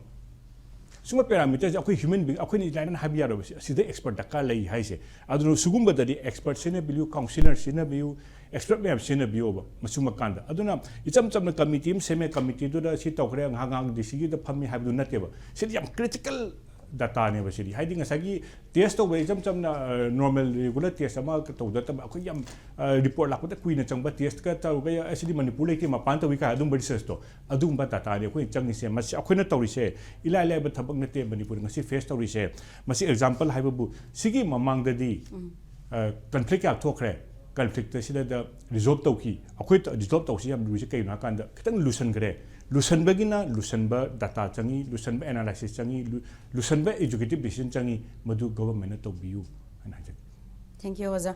ꯁꯤꯒꯨꯝꯕ ꯄꯦꯔꯥꯃꯤꯇꯔꯁꯦ ꯑꯩꯈꯣꯏ ꯍ꯭ꯌꯨꯃꯦꯟ ꯕꯤꯡ, ꯑꯩꯈꯣꯏꯅ ꯏꯂꯥꯏꯅ ꯍꯥꯏꯕ ꯌꯥꯔꯣꯏꯕ, ꯁꯤ-, ꯑꯁꯤꯗ ꯑꯦꯛꯁꯄꯔꯠ ꯗꯔꯀꯥꯔ ꯂꯩ ꯍꯥꯏꯁꯦ꯫ ꯑꯗꯨꯅ ꯁꯤꯒꯨꯝꯕꯗꯗꯤ ꯑꯦꯛꯁꯄꯔꯠ ꯁꯤꯖꯤꯟꯅꯕꯤꯌꯨ, ꯀꯥꯎꯟꯁꯤꯂꯔ ꯁꯤꯖꯤꯟꯅꯕꯤꯌꯨ, ꯑꯦꯛꯁꯄꯔꯠ ꯃꯌꯥꯝ ꯁꯤꯖꯤꯟꯅꯕꯤꯌꯣꯕ ꯃꯁꯨꯝꯕ ꯀꯥꯟꯗ꯫ ꯑꯗꯨꯅ ꯏꯆꯝ ꯆꯝꯅ ꯀꯃꯤꯇꯤ ꯑꯃ ꯁꯦꯝꯃꯦ, ꯀꯃꯤꯇꯤꯗꯨꯗ ꯁꯤ ꯇꯧꯈ꯭ꯔꯦ, ꯉꯥꯏꯍꯥꯛ ꯉꯥꯏꯍꯥꯛ ꯗꯤ ꯁꯤꯒꯤꯗ ꯐꯝꯃꯤ ꯍꯥꯏꯕꯗꯨ ꯅꯠꯇꯦꯕ꯫ ꯁꯤꯗꯤ ꯌꯥꯝ ꯀ꯭ꯔꯤꯇꯤꯀꯦꯜ ꯗꯥꯇꯥꯅꯦꯕ ꯁꯤꯗꯤ꯫ ꯍꯥꯏꯗꯤ ꯉꯁꯥꯏꯒꯤ ꯇꯦꯁ ꯇꯧꯕ ꯏꯆꯝ ꯆꯝꯅ, ꯑ, ꯅꯣꯔꯃꯦꯜ ꯔꯤꯒꯨꯂꯔ ꯇꯦꯁ ꯑꯃ ꯇꯧꯗ ꯅꯠꯇꯕ, ꯑꯩꯈꯣꯏ ꯌꯥꯝ, ꯑ, ꯔꯤꯄꯣꯔꯠ ꯂꯥꯛꯄꯗ ꯀꯨꯏꯅ ꯆꯪꯕ ꯇꯦꯁꯀ ꯇꯧꯔꯒ, "ꯑꯁꯤꯗꯤ ꯃꯅꯤꯄꯨꯔ ꯂꯩꯇꯦ, ꯃꯄꯥꯟ ꯇꯧꯏ" ꯀꯥꯏ ꯑꯗꯨꯝꯕ ꯔꯤꯁꯔꯁꯇꯣ, ꯑꯗꯨꯒꯨꯝꯕ ꯗꯥꯇꯥꯅꯤ ꯑꯩꯈꯣꯏꯅ ꯆꯪꯉꯤꯁꯦ꯫ ꯃꯁꯤ ꯑꯩꯈꯣꯏꯅ ꯇꯧꯔꯤꯁꯦ ꯏꯂꯥꯏ ꯂꯥꯏꯕ ꯊꯕꯛ ꯅꯠꯇꯦ ꯃꯅꯤꯄꯨꯔꯗ ꯉꯁꯤ ꯐꯦꯁ ꯇꯧꯔꯤꯁꯦ꯫ ꯃꯁꯤ ꯑꯦꯛꯖꯥꯝꯄꯜ ꯍꯥꯏꯕꯕꯨ, ꯁꯤꯒꯤ ꯃꯃꯥꯡꯗꯗꯤ, ꯑ, ꯀꯟꯐ꯭ꯂꯤꯛ ꯀꯌꯥ ꯊꯣꯛꯈ꯭ꯔꯦ꯫ ꯀꯟꯐ꯭ꯂꯤꯛꯇ ꯁꯤꯗ ꯔꯤꯖꯣꯜꯞ ꯇꯧꯈꯤ꯫ ꯑꯩꯈꯣꯏ ꯔꯤꯖꯣꯜꯞ ꯇꯧꯁꯤ ꯌꯥꯝ ꯂꯨꯔꯤꯁꯦ ꯀꯩꯒꯤꯅꯣ ꯍꯥꯏ ꯀꯥꯟꯗ, ꯈꯤꯇꯪ ꯂꯨꯁꯟꯈ꯭ꯔꯦ꯫ ꯂꯨꯁꯟꯕꯒꯤꯅ ꯂꯨꯁꯟꯕ ꯗꯥꯇꯥ ꯆꯪꯉꯤ, ꯂꯨꯁꯟꯕ ꯑꯦꯅꯥꯂꯥꯏꯁꯤꯁ ꯆꯪꯉꯤ, ꯂꯨ-, ꯂꯨꯁꯟꯕ ꯑꯦꯖꯨꯀꯦꯇꯤꯚ ꯗꯤꯁꯤꯖꯟ ꯆꯪꯉꯤ, ꯃꯗꯨ ꯒꯚꯔꯟꯃꯦꯟꯠꯅ ꯇꯧꯕꯤꯌꯨ ꯍꯥꯏꯅ ꯍꯥꯏꯖꯒꯦ꯫ Thank you, ꯑꯣꯖꯥ꯫